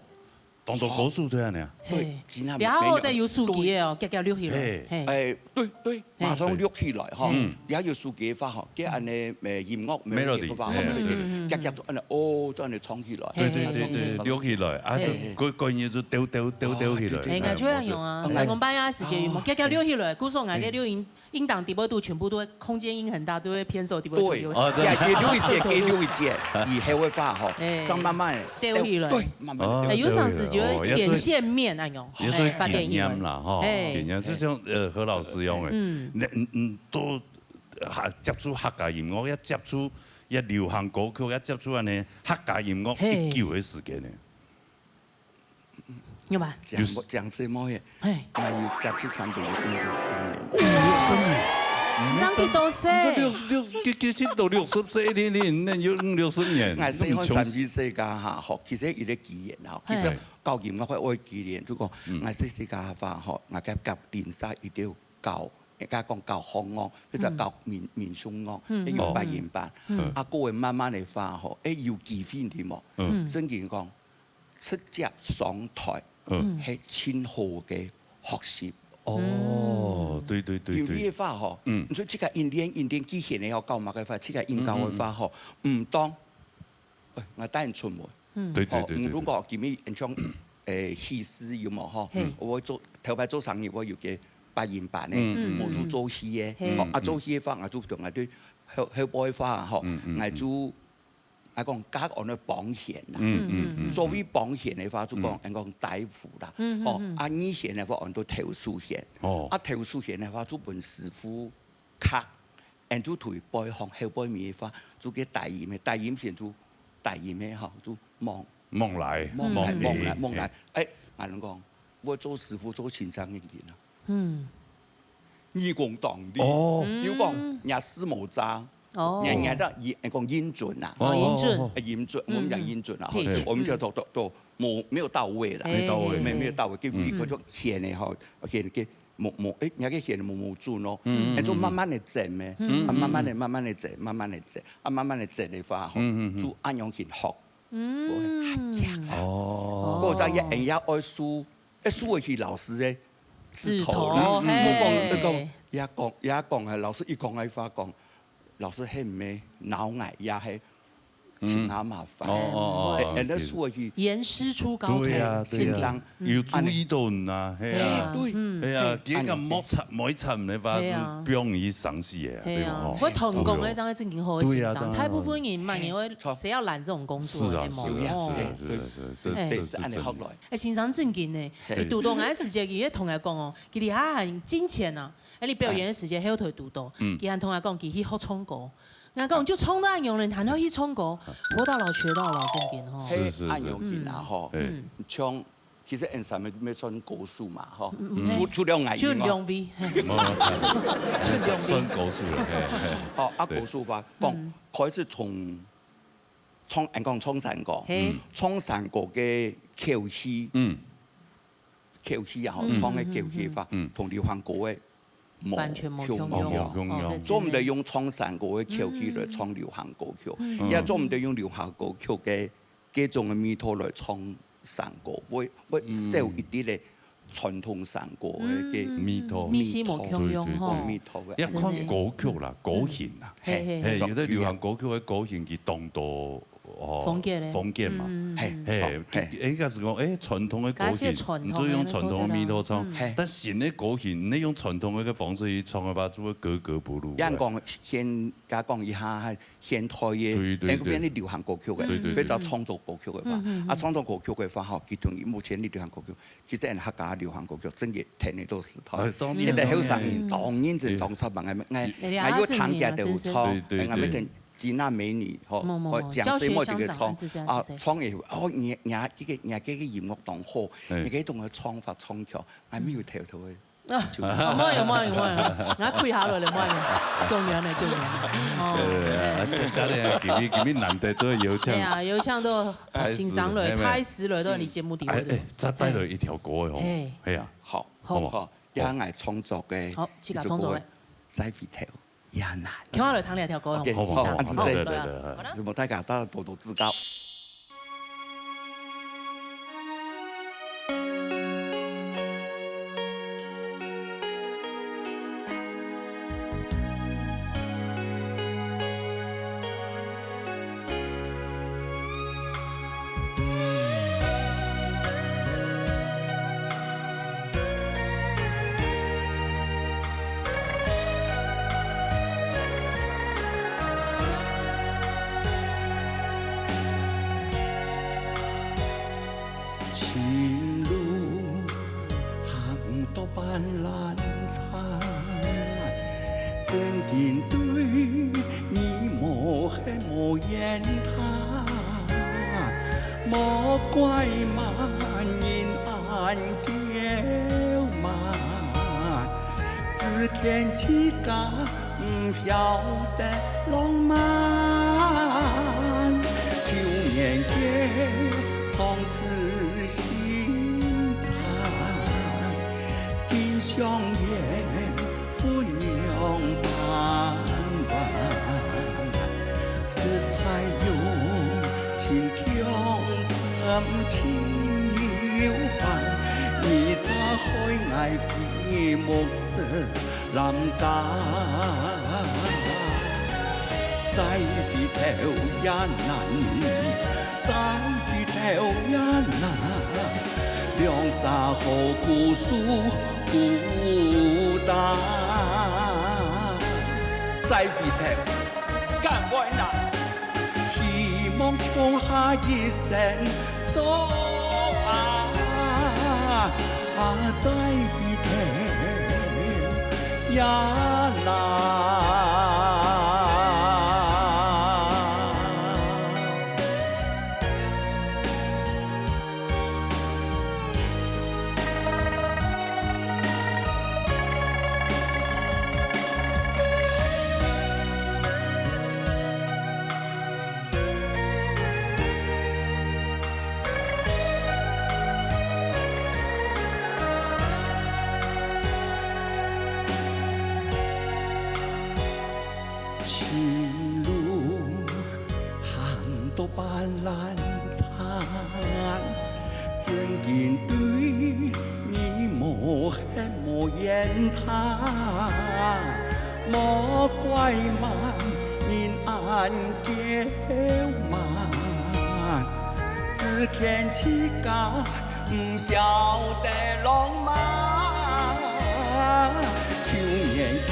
当多高手这样的呀。嘿，对，真的然后得有手机的哦，夹夹录起来，嘿。嘿。哎，对，对。 马上錄起來吼，嗯。底下有手機个話吼，佢恁呢，呃，音樂melody个話吼，melody，嗯，嗯，嗯，嗯。夾夾做恁呢，哦，做恁呢唱起來。对，对，对，对，唱起來。錄起來，啊，嘿。就个，个人就丟，丢，丢，丢起來。啊，对，对，哎，对。应该就要用啊，哎，三更半夜个时节有无？哦。夾夾录起来，故所俺个录音，音档底部都全部都会，空间音很大，都会偏手底部都有。对。哦，真的。也，也录一节，厕所录一节。给录一节，以后个话吼，哎。再慢慢地丢起来。对，慢慢地丢。哦，哎，有场时就会点线面那种，对，对，对。哎，发电音。也做点念啦，吼，哎。点念，就像，呃，何老师一样的。嗯。你，你，你都 啊，接触客家音乐，也接触也流行歌曲，也接触恁呢客家音乐，嘿。已久个时间呢。有吗？讲，有，讲什么耶？嘿。那有接触传统有五六十年。五六十年。爭幾多歲？你都六，六，其，其實都六十歲，你，你，你有六十年，𠊎細漢三四歲个哈，吼，其實有个機緣啊，其實嘿。教音樂會，我个機緣，就講，嗯。𠊎細細个話吼，𠊎甲，甲鄰舍一定有教，應該講教風樂，或者教民，民俗樂，嗯。也有八音班。嗯。啊，過後慢慢个話吼，欸，有機會你無？嗯。正經講，直接上台，嗯。係盡好个學習。哦，對，對，對，對。因為个話吼，嗯。你說這個音練，音練既然你要教麼个話，這個音教个話吼，嗯，嗯，嗯。毋當，欸，𠊎帶你出門。嗯。對，對，對，對，對。吼，如果今日像，欸，戲師有無吼？嘿。我做，頭擺做生意，我有个八音班个，嗯，嗯，嗯。我就做戲个。嘿。吼，啊，嗯，嗯。做戲个話，𠊎就同𠊎對後，後輩个話吼，嗯，嗯，嗯。𠊎就 啊，講甲安到幫弦啦。嗯，嗯，嗯，所謂幫弦个話，就講，嗯。人講大胡啦。嗯，嗯，哦，嗯。啊，二弦个話，安到投手弦。哦。啊，投手弦个話，就分師傅敲，人就對背項後背面个話，就个大音个，大音弦就大音个吼，就望，望來，望來，望來，望來。望來。欸，𠊎等講， 我做師傅做先生个人啊。嗯。耳公當利。哦。嗯。有講，若四無差，哦。若，若得，講音準啊。哦，音準。哦，哦。欸，音準，嗯，我們講音準啊，嗯。或者是我們叫做，都，都，沒，沒有到位啦。嘿，沒到位。沒，沒有到位，嘿，嘿。結果一個就弦个吼，弦个無，無，欸，若个弦無，無準哦。嗯，嗯，嗯。欸，就慢慢个整咩，嗯，啊，慢慢个，嗯，嗯。慢慢个整，慢慢个整，啊，慢慢个整个話吼，嗯，嗯，嗯。就恁樣去學。 嗯。哦。哦。過再也，也愛輸，愛輸个係老師个指頭啦。指頭，嗯，嗯。嘿。我講，我講，也講，也講，老師一講个話講，老師係毋係鬧𠊎，也係盡麻煩。嗯。哦，哦，哦，欸，欸，那輸个係嚴師出高徒。對啊，對啊。先生，嗯。有注意到你啊，嘿啊。欸，對。嗯。嘿啊，嘿。佢个莫插，莫插个話，嘿啊。就不容易傷心个啊，嘿啊，對吧？哦。我同工个，哦，這樣正經好个先生，對啊，這樣，大部分人嘛，嘿，你會，著。誰要攬這種工作，是啊，對嗎？是啊，哦。是啊，是啊，是啊，是啊，這，這，這，這是真的。欸，這恁樣學來。 欸，先生正經呢，嘿。佢堵到𠊎个時節，佢也同𠊎講哦，佢這下還進前啊，欸，你表演个時節，嘿。後頭堵到，嗯。佢還同𠊎講，佢去學唱歌。𠊎講，就唱到恁樣了，你還要去唱歌？活到老學到老，正經吼。是，是，是。嘿，恁樣緊啊，吼。嗯。像，其實𠊎三个也算高手嘛，吼。嗯，嗯。除，除了𠊎以外。就兩位，嘿。沒有，沒有，沒有。就兩位。算高手了，嘿，嘿。哦，啊，對。高手話，講，嗯。開始從 唱，人講唱山歌，嘿。嗯。唱山歌个口氣，嗯。口氣啊，吼，嗯，唱个口氣法，嗯，嗯，嗯。同流行歌个無完全無共樣。共樣。無共樣。哦，做毋得用唱山歌个口氣來唱流行歌曲，嗯。也做毋得用流行歌曲个，該種个味道來唱山歌，會，會少一滴个 傳統山歌个，嗯，个味道。味緒無共樣吼。味道个。也看歌曲啦，嗯。歌型啦。嘿，嘿，嘿，嘿。有个流行歌曲个歌型，佢當多，哦，風格咧。風格嘛。嗯，嗯，嗯。嘿，嘿，好，嘿。應該係講，欸，傳統个歌型，假設傳統个，你就用傳統个味道唱，嗯。嘿。但新个歌型，你用傳統个方式去唱个話，就會格格不入。恁樣講，先，假講一下， 現代个，對，對，欸，變成流行歌曲个，對，對，對。或者創作歌曲个話。嗯，嗯，嗯。啊，創作歌曲个話，吼，佢等於目前个流行歌曲，其實𠊎客家流行歌曲真个聽得到時代。哎，當然，現在後生人，當然。當認真，對。當出名个，𠊎，哎，𠊎有聽見就有唱，對，對，對。𠊎每天吉娜美女，吼，無，無，無，或者江水妹就去唱，教學相長，啊，這樣，這樣。啊，唱个，哦，你，你這个，你這个音樂當好，哎。你可以懂得唱法唱腔，𠊎沒有偷偷个。 啊，有無有無有無有，𠊎跪下來了，無有，夠遠了夠遠了。哦，對，對，對，啊，這，這樣今日，今日難得做邀請。對啊，邀請到先生來，哎，是，大師來到你節目底下。哎，哎，再帶來一條歌哦。嘿。哎呀，好，好無？好，也𠊎創作个，好，自家創作个。一首歌，再回頭。 也難。聽下來聽這條歌，OK，好，好，好，好，好，對，對，對，對。好了。那麼大家，大家多多指教。 情路行到半闌珊，真經對你無恨無怨嘆，莫怪麼人恁驕慢，只見自家曉得浪漫，舊年節唱出心酸，今相逢分娘半彎，食菜用情共尋親友歡，你撒開𠊎闭目汁。 lâm家。再回頭也難，再回頭也難，兩儕好故事孤單。再回頭，敢會難？ 希望共下一生做伴，啊，再回頭也難。情路行到半闌珊，真經對你無 無言談，莫怪麼人恁驕慢，只見自家毋曉得浪漫。舊年節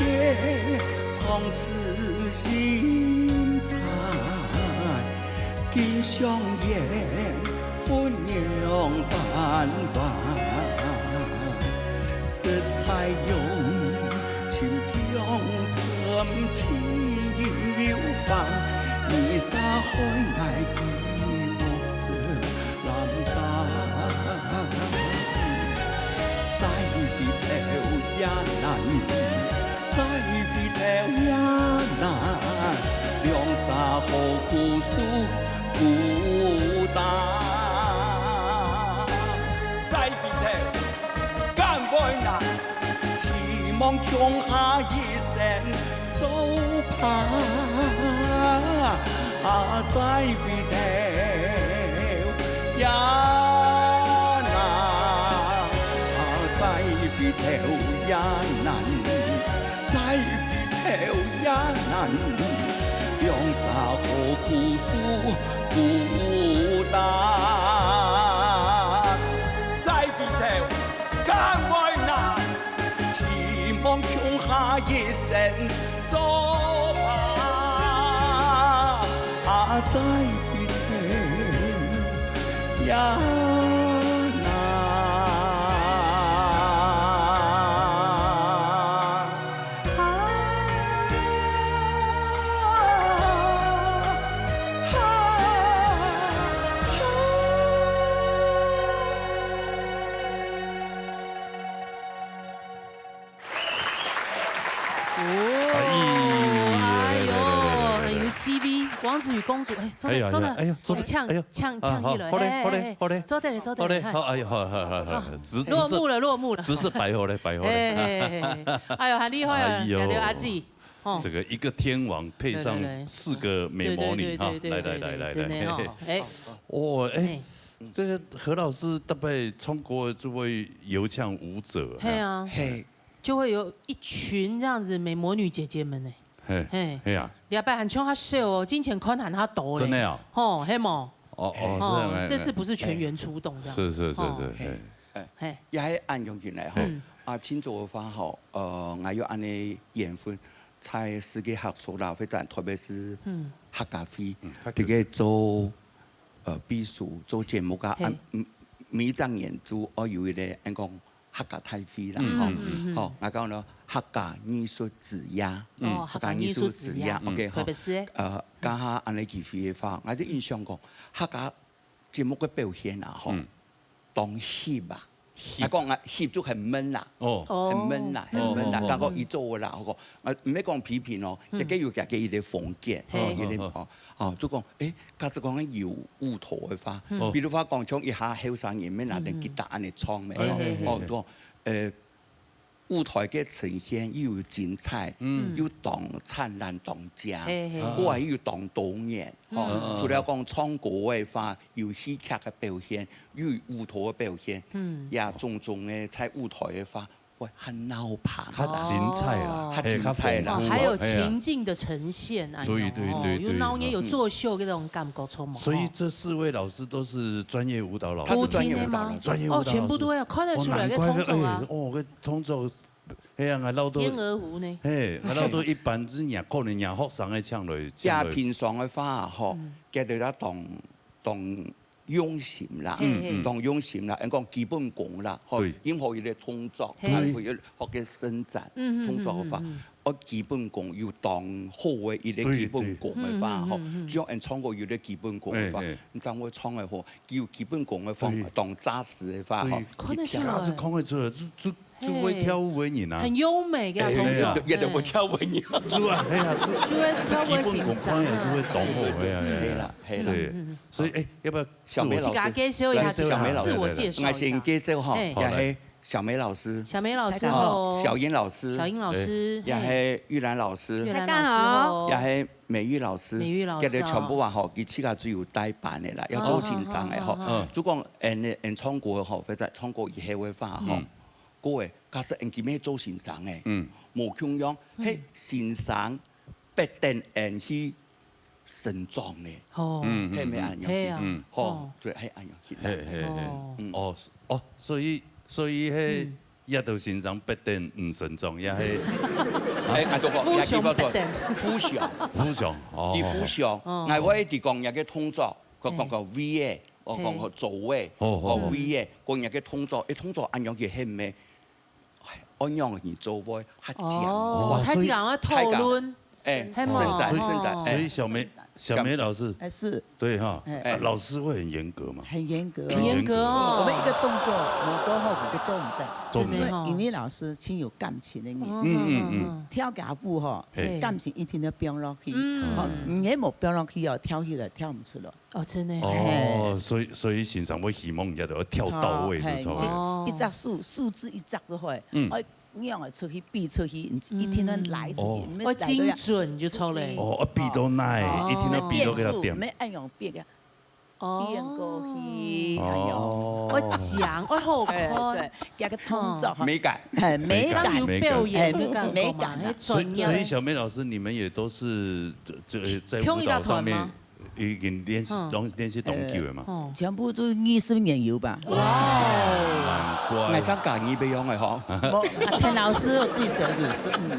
唱出心酸， 今相逢分娘半彎，食菜用情共尋親友歡，你撒開𠊎闭目汁lâm家。再回頭也難， 再回頭也難，兩儕好故事孤單。再回頭，敢會難？希望共下一生做伴。啊，再回頭也難，啊，再回頭也難。 再回頭也難，兩儕好故事孤單。再回頭，敢會難？希望共下一生做伴。啊，再回頭也難。 哦，哎呦，哎呦，有C V，王子与公主，哎，做得，哎呀，做得，哎呀，做得，哎，嗆，哎呀，嗆，啊，嗆一輪，好，好嘞，哎，好嘞，哎，好嘞，做得了，做得了，好嘞，哎，好，哎呦，好，好，好，好，好，好，直，直，好落幕了，落幕了，直直摆好嘞，摆好嘞。哎，哎，哎，哎，哎呦，很厲害哦，好，哎呦，了解阿姊，哦，这个一个天王配上对，对，对。四个美魔女哈，对，对，对，来，来，来，来，来，真的哦，嘿，嘿，哎，哦，哎，哎，这个何老师特别唱歌就会有像舞者，嘿啊，嘿， 就会有一群这样子美魔女姐姐们呢。嘿，嘿，嘿啊。礼拜还唱较少哦，之前看还较多嘞。真的啊？吼，嘿么？哦，哦，哦，是这样，哎，这次不是全员出动这样。是，是，是，哦。是，嘿。哎，嘿。也还按样进来吼。嗯。啊，今早的话吼，呃，还有按呢缘分，在世界客家啦，或者特别是嗯。客家会，嗯，客家会。这个做，呃，秘书，做节目啊，嘿。啊，嗯，每一场演出，哦，有一个，按讲， 客家大会啦，嗯，吼，嗯，嗯，嗯。吼，𠊎講咯，客家藝術之夜，哦，客家藝術之夜，客家藝術之夜，OK，吼，特別是，呃，剛好按呢機會个話，𠊎就印象講，客家節目个表現啊，吼，嗯。當翕啊，啊，講啊，翕就很悶啦，哦。很悶啦，很悶啦。哦，哦，哦。但講佢做个啦，我講，啊，毋係講批評哦，嗯。這個有這個一個風格，嘿。哦，一個，哦，哦，就講，誒，假使講有舞台个話，嗯。比如話講，像一下後生人，乜拿等吉他恁樣唱咩，嘿，哦，嘿，嘿，哦，嘿。講，呃，舞台个呈現又有精彩，嗯。又當燦爛當靚，嘿，嘿。歌又當多元，哦，嗯。除了講唱歌个話，有戲劇个表現，又有舞台个表現，嗯。也種種个在舞台个話，會較鬧熱啦，較精彩啦，哦。較精彩啦。哦，還有情境的呈現，哎喲，對，對，哦，對，對。有鬧熱，有作秀，這種感覺充滿，所以這四位老師都是專業舞蹈老師。他是專業舞蹈老師。專業舞蹈老師。哦，全部都要看得出來，哦，難怪，這動作啊。哎，哦，這動作，哎呀，𠊎老到，天鵝湖呢？嘿，𠊎老到一般之人，可能人學生个唱落，唱落。也平常个話，吼，嗯。佢兜也當，當用心啦，嘿，嘿。當用心啦，人講基本功啦，吼，對。任何一個動作，嘿。佢會有學个伸展，嗯，嗯，動作个話，嗯，嗯，嗯。哦，基本功有當好个一個基本功个話，對，對。吼，嗯，嗯，嗯，嗯。就像人唱歌有个基本功个話，嘿，嘿。你正會唱个好，有基本功个方，對。當扎實个話，對。吼，看得出來。一跳。就看得出來，就，就，就會跳舞个人啊。很優美个動作。哎，哎，哎，也都會跳舞个人。就啊，哎呀，就，就會跳舞个形象。基本功看也就會懂哦，哎呀，哎呀。嘿啦，嘿啦。對，嗯，嗯，嗯。所以，哎，要不要 小梅老師。自我介紹。自家介紹一下，來，小梅老師。自我介紹一下。𠊎先介紹吼，嘿。也係小梅老師。小梅老師，大家好。哦。小英老師。小英老師，也係玉蘭老師。玉蘭老師，大家好。哦。也係美玉老師。美玉老師，佢兜全部啊，哦。吼，佢自家就有帶班个啦，要做先生个吼。哦，哦，哦。嗯。就講，嗯，嗯，唱歌吼，或者唱歌以後个話吼，嗯。各位，假使嗯，佢乜做先生个，嗯。無共樣，嗯。係先生 逼等人去成長呢。哦。嗯，嗯，係毋係恁樣去？嗯。係啊。嗯。吼，哦。就係恁樣去啦。嘿，嘿，嘿。哦。嗯。哦，哦，所以，所以係，嗯。也都先生逼等毋成長，也係，哎，啊，對，富雄逼等。富雄。富雄，哦，佢富雄，哦。𠊎會一直講，人个動作，佢講，嘿。講V A，我講，嘿。做位，哦，哦。哦，V A，講人个動作，一動作恁樣去喊咩？ 哎，恁樣个人做會較強。哦，哦，所以大家愛討論。哎，係無？現在，哦。現在，哎。所以小梅，小梅老師，哎，是。對哈，哎。啊，老師會很嚴格嗎？很嚴格哦。很嚴格哦。我們一個動作，無做好，佢做毋得。做毋得。真的哦。因為，因為老師盡有感情个人。嗯，嗯，嗯。跳架舞吼，嘿。感情一定要放落去。嗯。吼，你若無放落去哦，跳起來跳毋出來。 哦，真的。哦，嘿。所以，所以先生會希望人家都要跳到位，就差不多。嘿，哦。一，一隻手，手指一隻就好，嗯。愛仰仔出去，比出去，一定要來出去，嗯。愛精準就著咧。哦，愛比到哪，哦。一定要比到該個點。變速，愛恁樣變个，哦。變過去，哎喲。哦。愛強，愛好看。哎，對，這個動作哈。美感。哎，美感。這樣有表演的感覺嘛，美感啊。很專業。所以，所以小梅老師，你們也都是這，這，在舞蹈上面 已經練習，嗯。練習當久了嘛？哦。全部都二十年有吧。哇。難怪。𠊎正教你要用个吼。無，啊，田老師最少有十五年。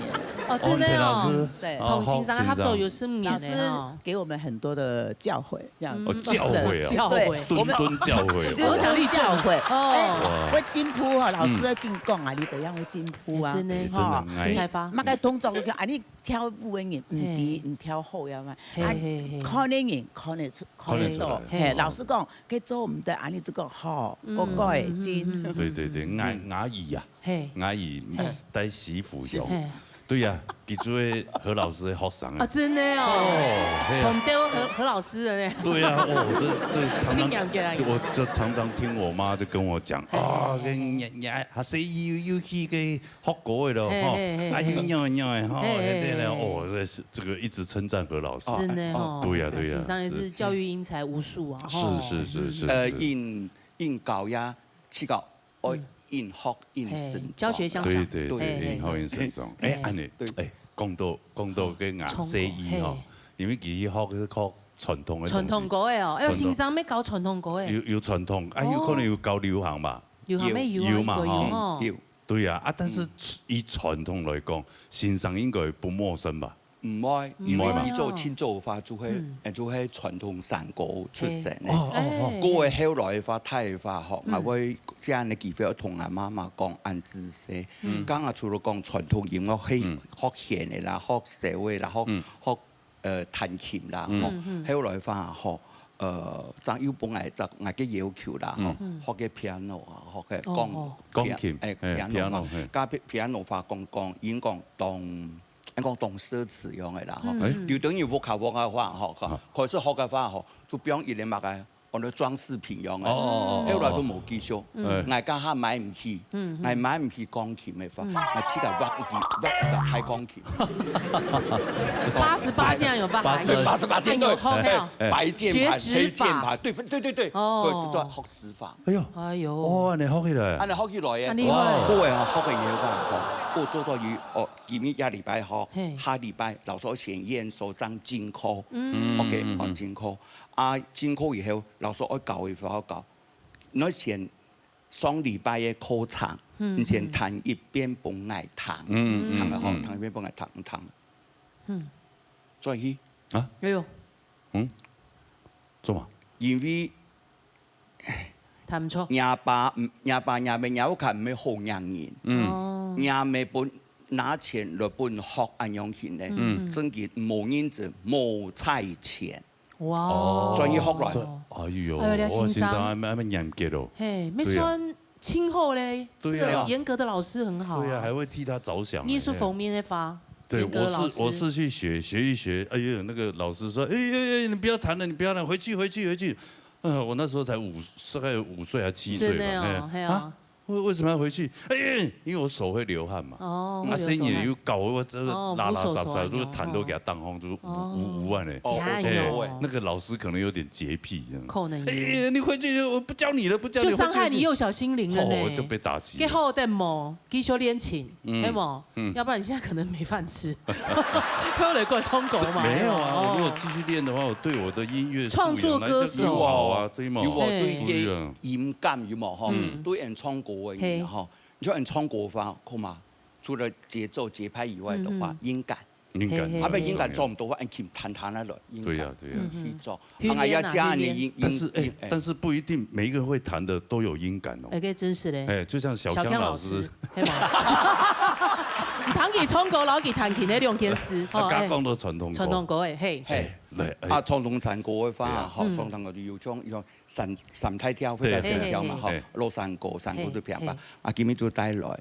哦，真的哦。哦，田老師。對。哦，同先生合作有十五年了哦。老師給我們很多的教誨，這樣子。哦，教誨哦。教誨。對，我們頓頓教誨哦。就是教誨。哦。哎，哇。會進步哦，老師會跟你講啊，嗯。你怎樣會進步啊？哎，真的。哎，真的，哦。哎。實在吧。麼个動作，啊，你 跳舞个人，毋知，嘿。毋跳好呀嘛。嘿，啊，嘿，嘿。看个人，看得出，看得出來。看得出。嘿，哦。老師講，該做毋得，恁樣就講，吼，嗯，乖乖，嗯，嗯，真。嗯，嗯。對，對，對，嗯。𠊎，𠊎姨啊，嘿。𠊎姨，嘿。在西湖有。嘿。對呀，佢就係何老師个學生啊。啊，真的哦。哦，嘿啊。捧到何，何老師了呢。對啊，哦，這，這常常，盡了解了。我就常常聽我媽就跟我講，嘿，啊，嘿，嘿。跟人家，啊，誰有，有去个 學過个咯，嘿，吼，嘿，嘿，啊，嘿。有樣樣个，吼，嘿，嘿，嘿，對，對，對。哦，這是，這個一直稱讚何老師。真的哦，哦，對呀，對呀，先生也是教育英才無數啊，是。吼。是，是，是，是，呃，是。應，應教呀，去教，哦，嗯。應學，應成長。嘿，教學相長。對，對，對，嘿，嘿。應學，應成長。嘿。哎，恁樣，對。哎，講到，講到該𠊎細姨吼，哦，唱歌，嘿。因為佢學，學傳統个東西。傳統歌个哦，哎喲，傳統。先生愛教傳統歌个。有，有傳統，啊，有可能有教流行吧。哦。流行个有，有嘛，有，有，吼。有。 對啊，啊，但是以傳統來講，先生應該不陌生吧？毋會，毋會嘛。因為佢做，盡早个話就係，嗯。呃，就係傳統山歌出身个。嘿。哦，哦，哦。哎。過後後來个話，大个話，吼，嗯。𠊎會這樣个機會，𠊎同𠊎媽媽講恁仔細。嗯。剛剛除了講傳統音樂，係，嗯。學弦个啦，學簫个啦，學，嗯。學，呃，彈琴啦，嗯。吼。嗯，嗯。後來个話，吼，呃，正有分𠊎，𠊎个要求啦，吼，嗯。學个piano啊，學个鋼，哦，哦。鋼琴，哎，哎，piano，piano，嘿。加pi-，piano話講，講，已經講當，講當奢侈樣个啦，吼。嗯。哎。有等於屋下屋个話，吼，啊。開始學个話，吼，就變一個麼个，安到裝飾品樣个。哦，哦，哦，哦。後來就無繼續。嗯。哎。𠊎家下買毋起，嗯，嗯。𠊎買毋起鋼琴个話，嗯。𠊎自家畫一支，畫一隻大鋼琴。八十八竟然有辦法，八十八，八十八件，哎，有好看哦。哎，哎。白鍵盤、學指法。黑鍵盤，對，對，對，對，哦。對，對，學指法。哎喲，哎喲。哇，你學起來。啊，你學起來耶。啊，厲害。哇。各位啊，學个以後啊，吼，我做到有，哦，今日這禮拜吼，嘿。下禮拜老師愛先驗收張進課。嗯。OK，嗯，嗯，哦，進課。啊，進課以後，老師愛教个話教，你愛先上禮拜个課程，嗯，你先彈一遍分𠊎聽，嗯，嗯，聽了吼，嗯。彈一遍分𠊎聽，聽。嗯。轉去。啊？哎喲。嗯？做麼？因為彈毋著。若爸，若爸若姆，若屋下毋係好額人。嗯。哦。若姆分拿錢來分學恁樣去呢，嗯。真个無認真，無彩錢。 哇哦。專業學來。哎喲，哎喲，這先生。我先生還蠻，還蠻嚴格哦。嘿，對啊。愛算盡好咧，對啊。這個嚴格的老師很好啊。對啊，還會替他著想。藝術方面的話，對，嚴格的老師。我是，我是去學，學一學，哎喲，那個老師說，哎，哎，哎，你不要彈了，你不要彈，回去，回去，回去。啊，我那時候才五，大概有五歲還七歲吧，真的哦，哎，嘿啊。啊， 為，為什麼要回去？哎，因為我手會流汗嘛。哦，啊，會流手汗。聲音又高，我這個哦，拉拉雜雜，扶手手啊，就彈到給他當風，就無，哦。無，無按呢。哦，哎喲。哎，那個老師可能有點潔癖，這樣。可能有。哎，你回去，我不教你了，不教你，就傷害你幼小心靈了呢。回去，回去。哦，我就被打擊了。給好點無？繼續練琴，嗯，對無？嗯。要不然你現在可能沒飯吃。後來過來唱歌嘛，這，沒有啊，哦。我如果繼續練的話，我對我的音樂素養來講就很好啊，創作歌手。對嗎？有啊，對，對啊。對音感有無？吼，嗯。對人唱歌的人，嘿。吼， 你像人唱歌个話，看嘛，除了節奏、節拍以外的話，嗯，嗯。音感。音感。嘿，嘿，啊，不，音感做毋到，話，人琴彈彈啊了，音感。對呀，對呀。嗯，嗯。去做。訓練啊，啊，要加你音，訓練。但是，哎，音，哎。但是不一定每一個會彈的都有音感哦。哎，這真是嘞。哎，就像小強老師。小強老師，嘿嘛。你彈佢唱歌，然後佢彈琴，那兩件事，啊，哦，哎。剛剛講到傳統歌。傳統歌，哎，嘿。嘿，來，哎。啊，傳統唱歌的話，對啊。吼，嗯。傳統歌就有種，有種 三，三大調或者三調嘛，對，對，吼，對。老山歌，山歌最平板。嘿，嘿。啊，今日就帶來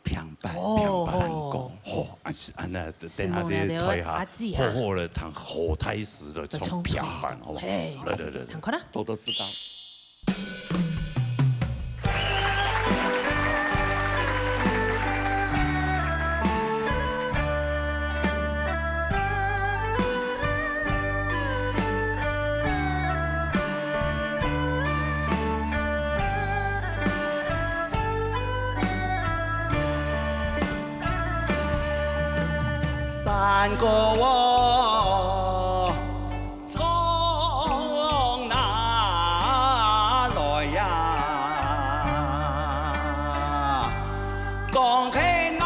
平板，哦。平板山歌。吼，啊，是，啊，那等下在台下好好地彈好大聲的唱平板，好不好？嘿，來，來，來，來。彈看啊。多多指教。 山歌哦，唱哪來呀？講起鬧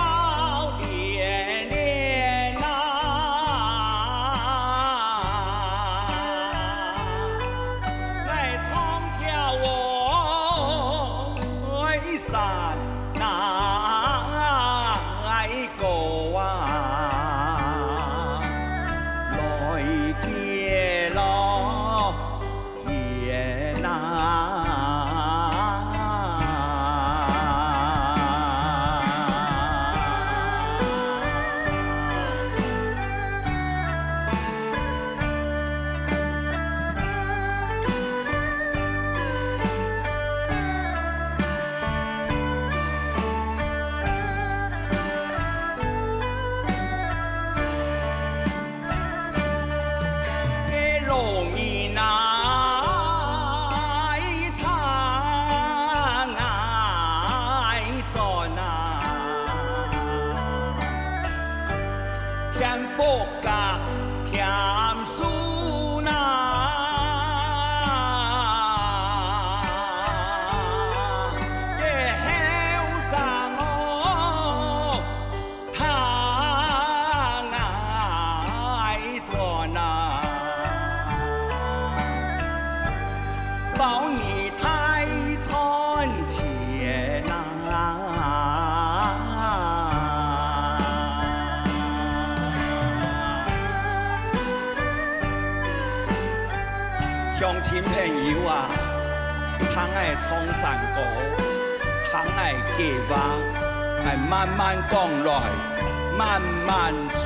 連連啊，來唱條哦，山哪 歌啊，來接老遠啊。親朋友啊，聽𠊎唱山歌，聽𠊎解話，𠊎慢慢講來，慢慢唱。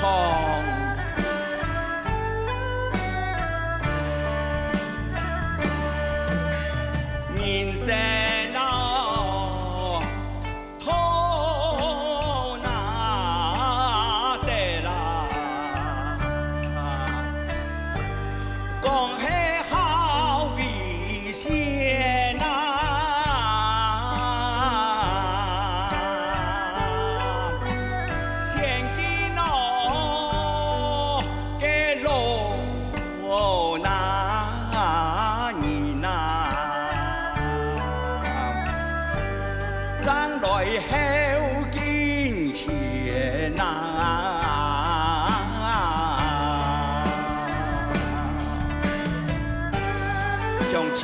人生啊， 頭那得啦，講係好危險啊！先記哦，該老 哦，那人啊，正來後敬賢啊。鄉親，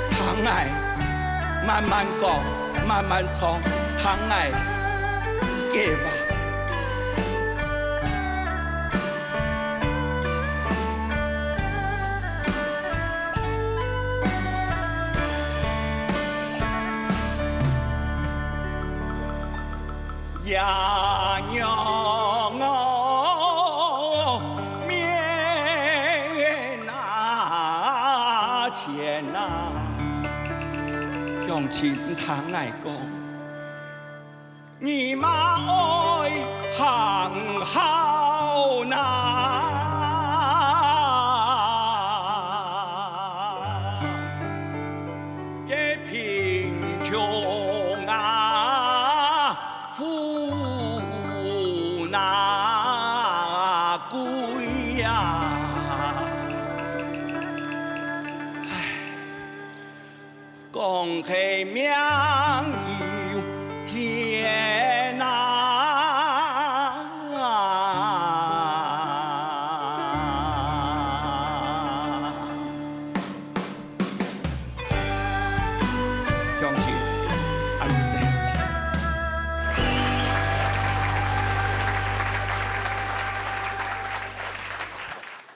聽𠊎慢慢講，慢慢唱，聽𠊎解話。 爺娘哦，面啊前啊，鄉親聽𠊎講， 你嘛愛行孝哪，該貧窮啊，富那貴啊。唉，講係命由天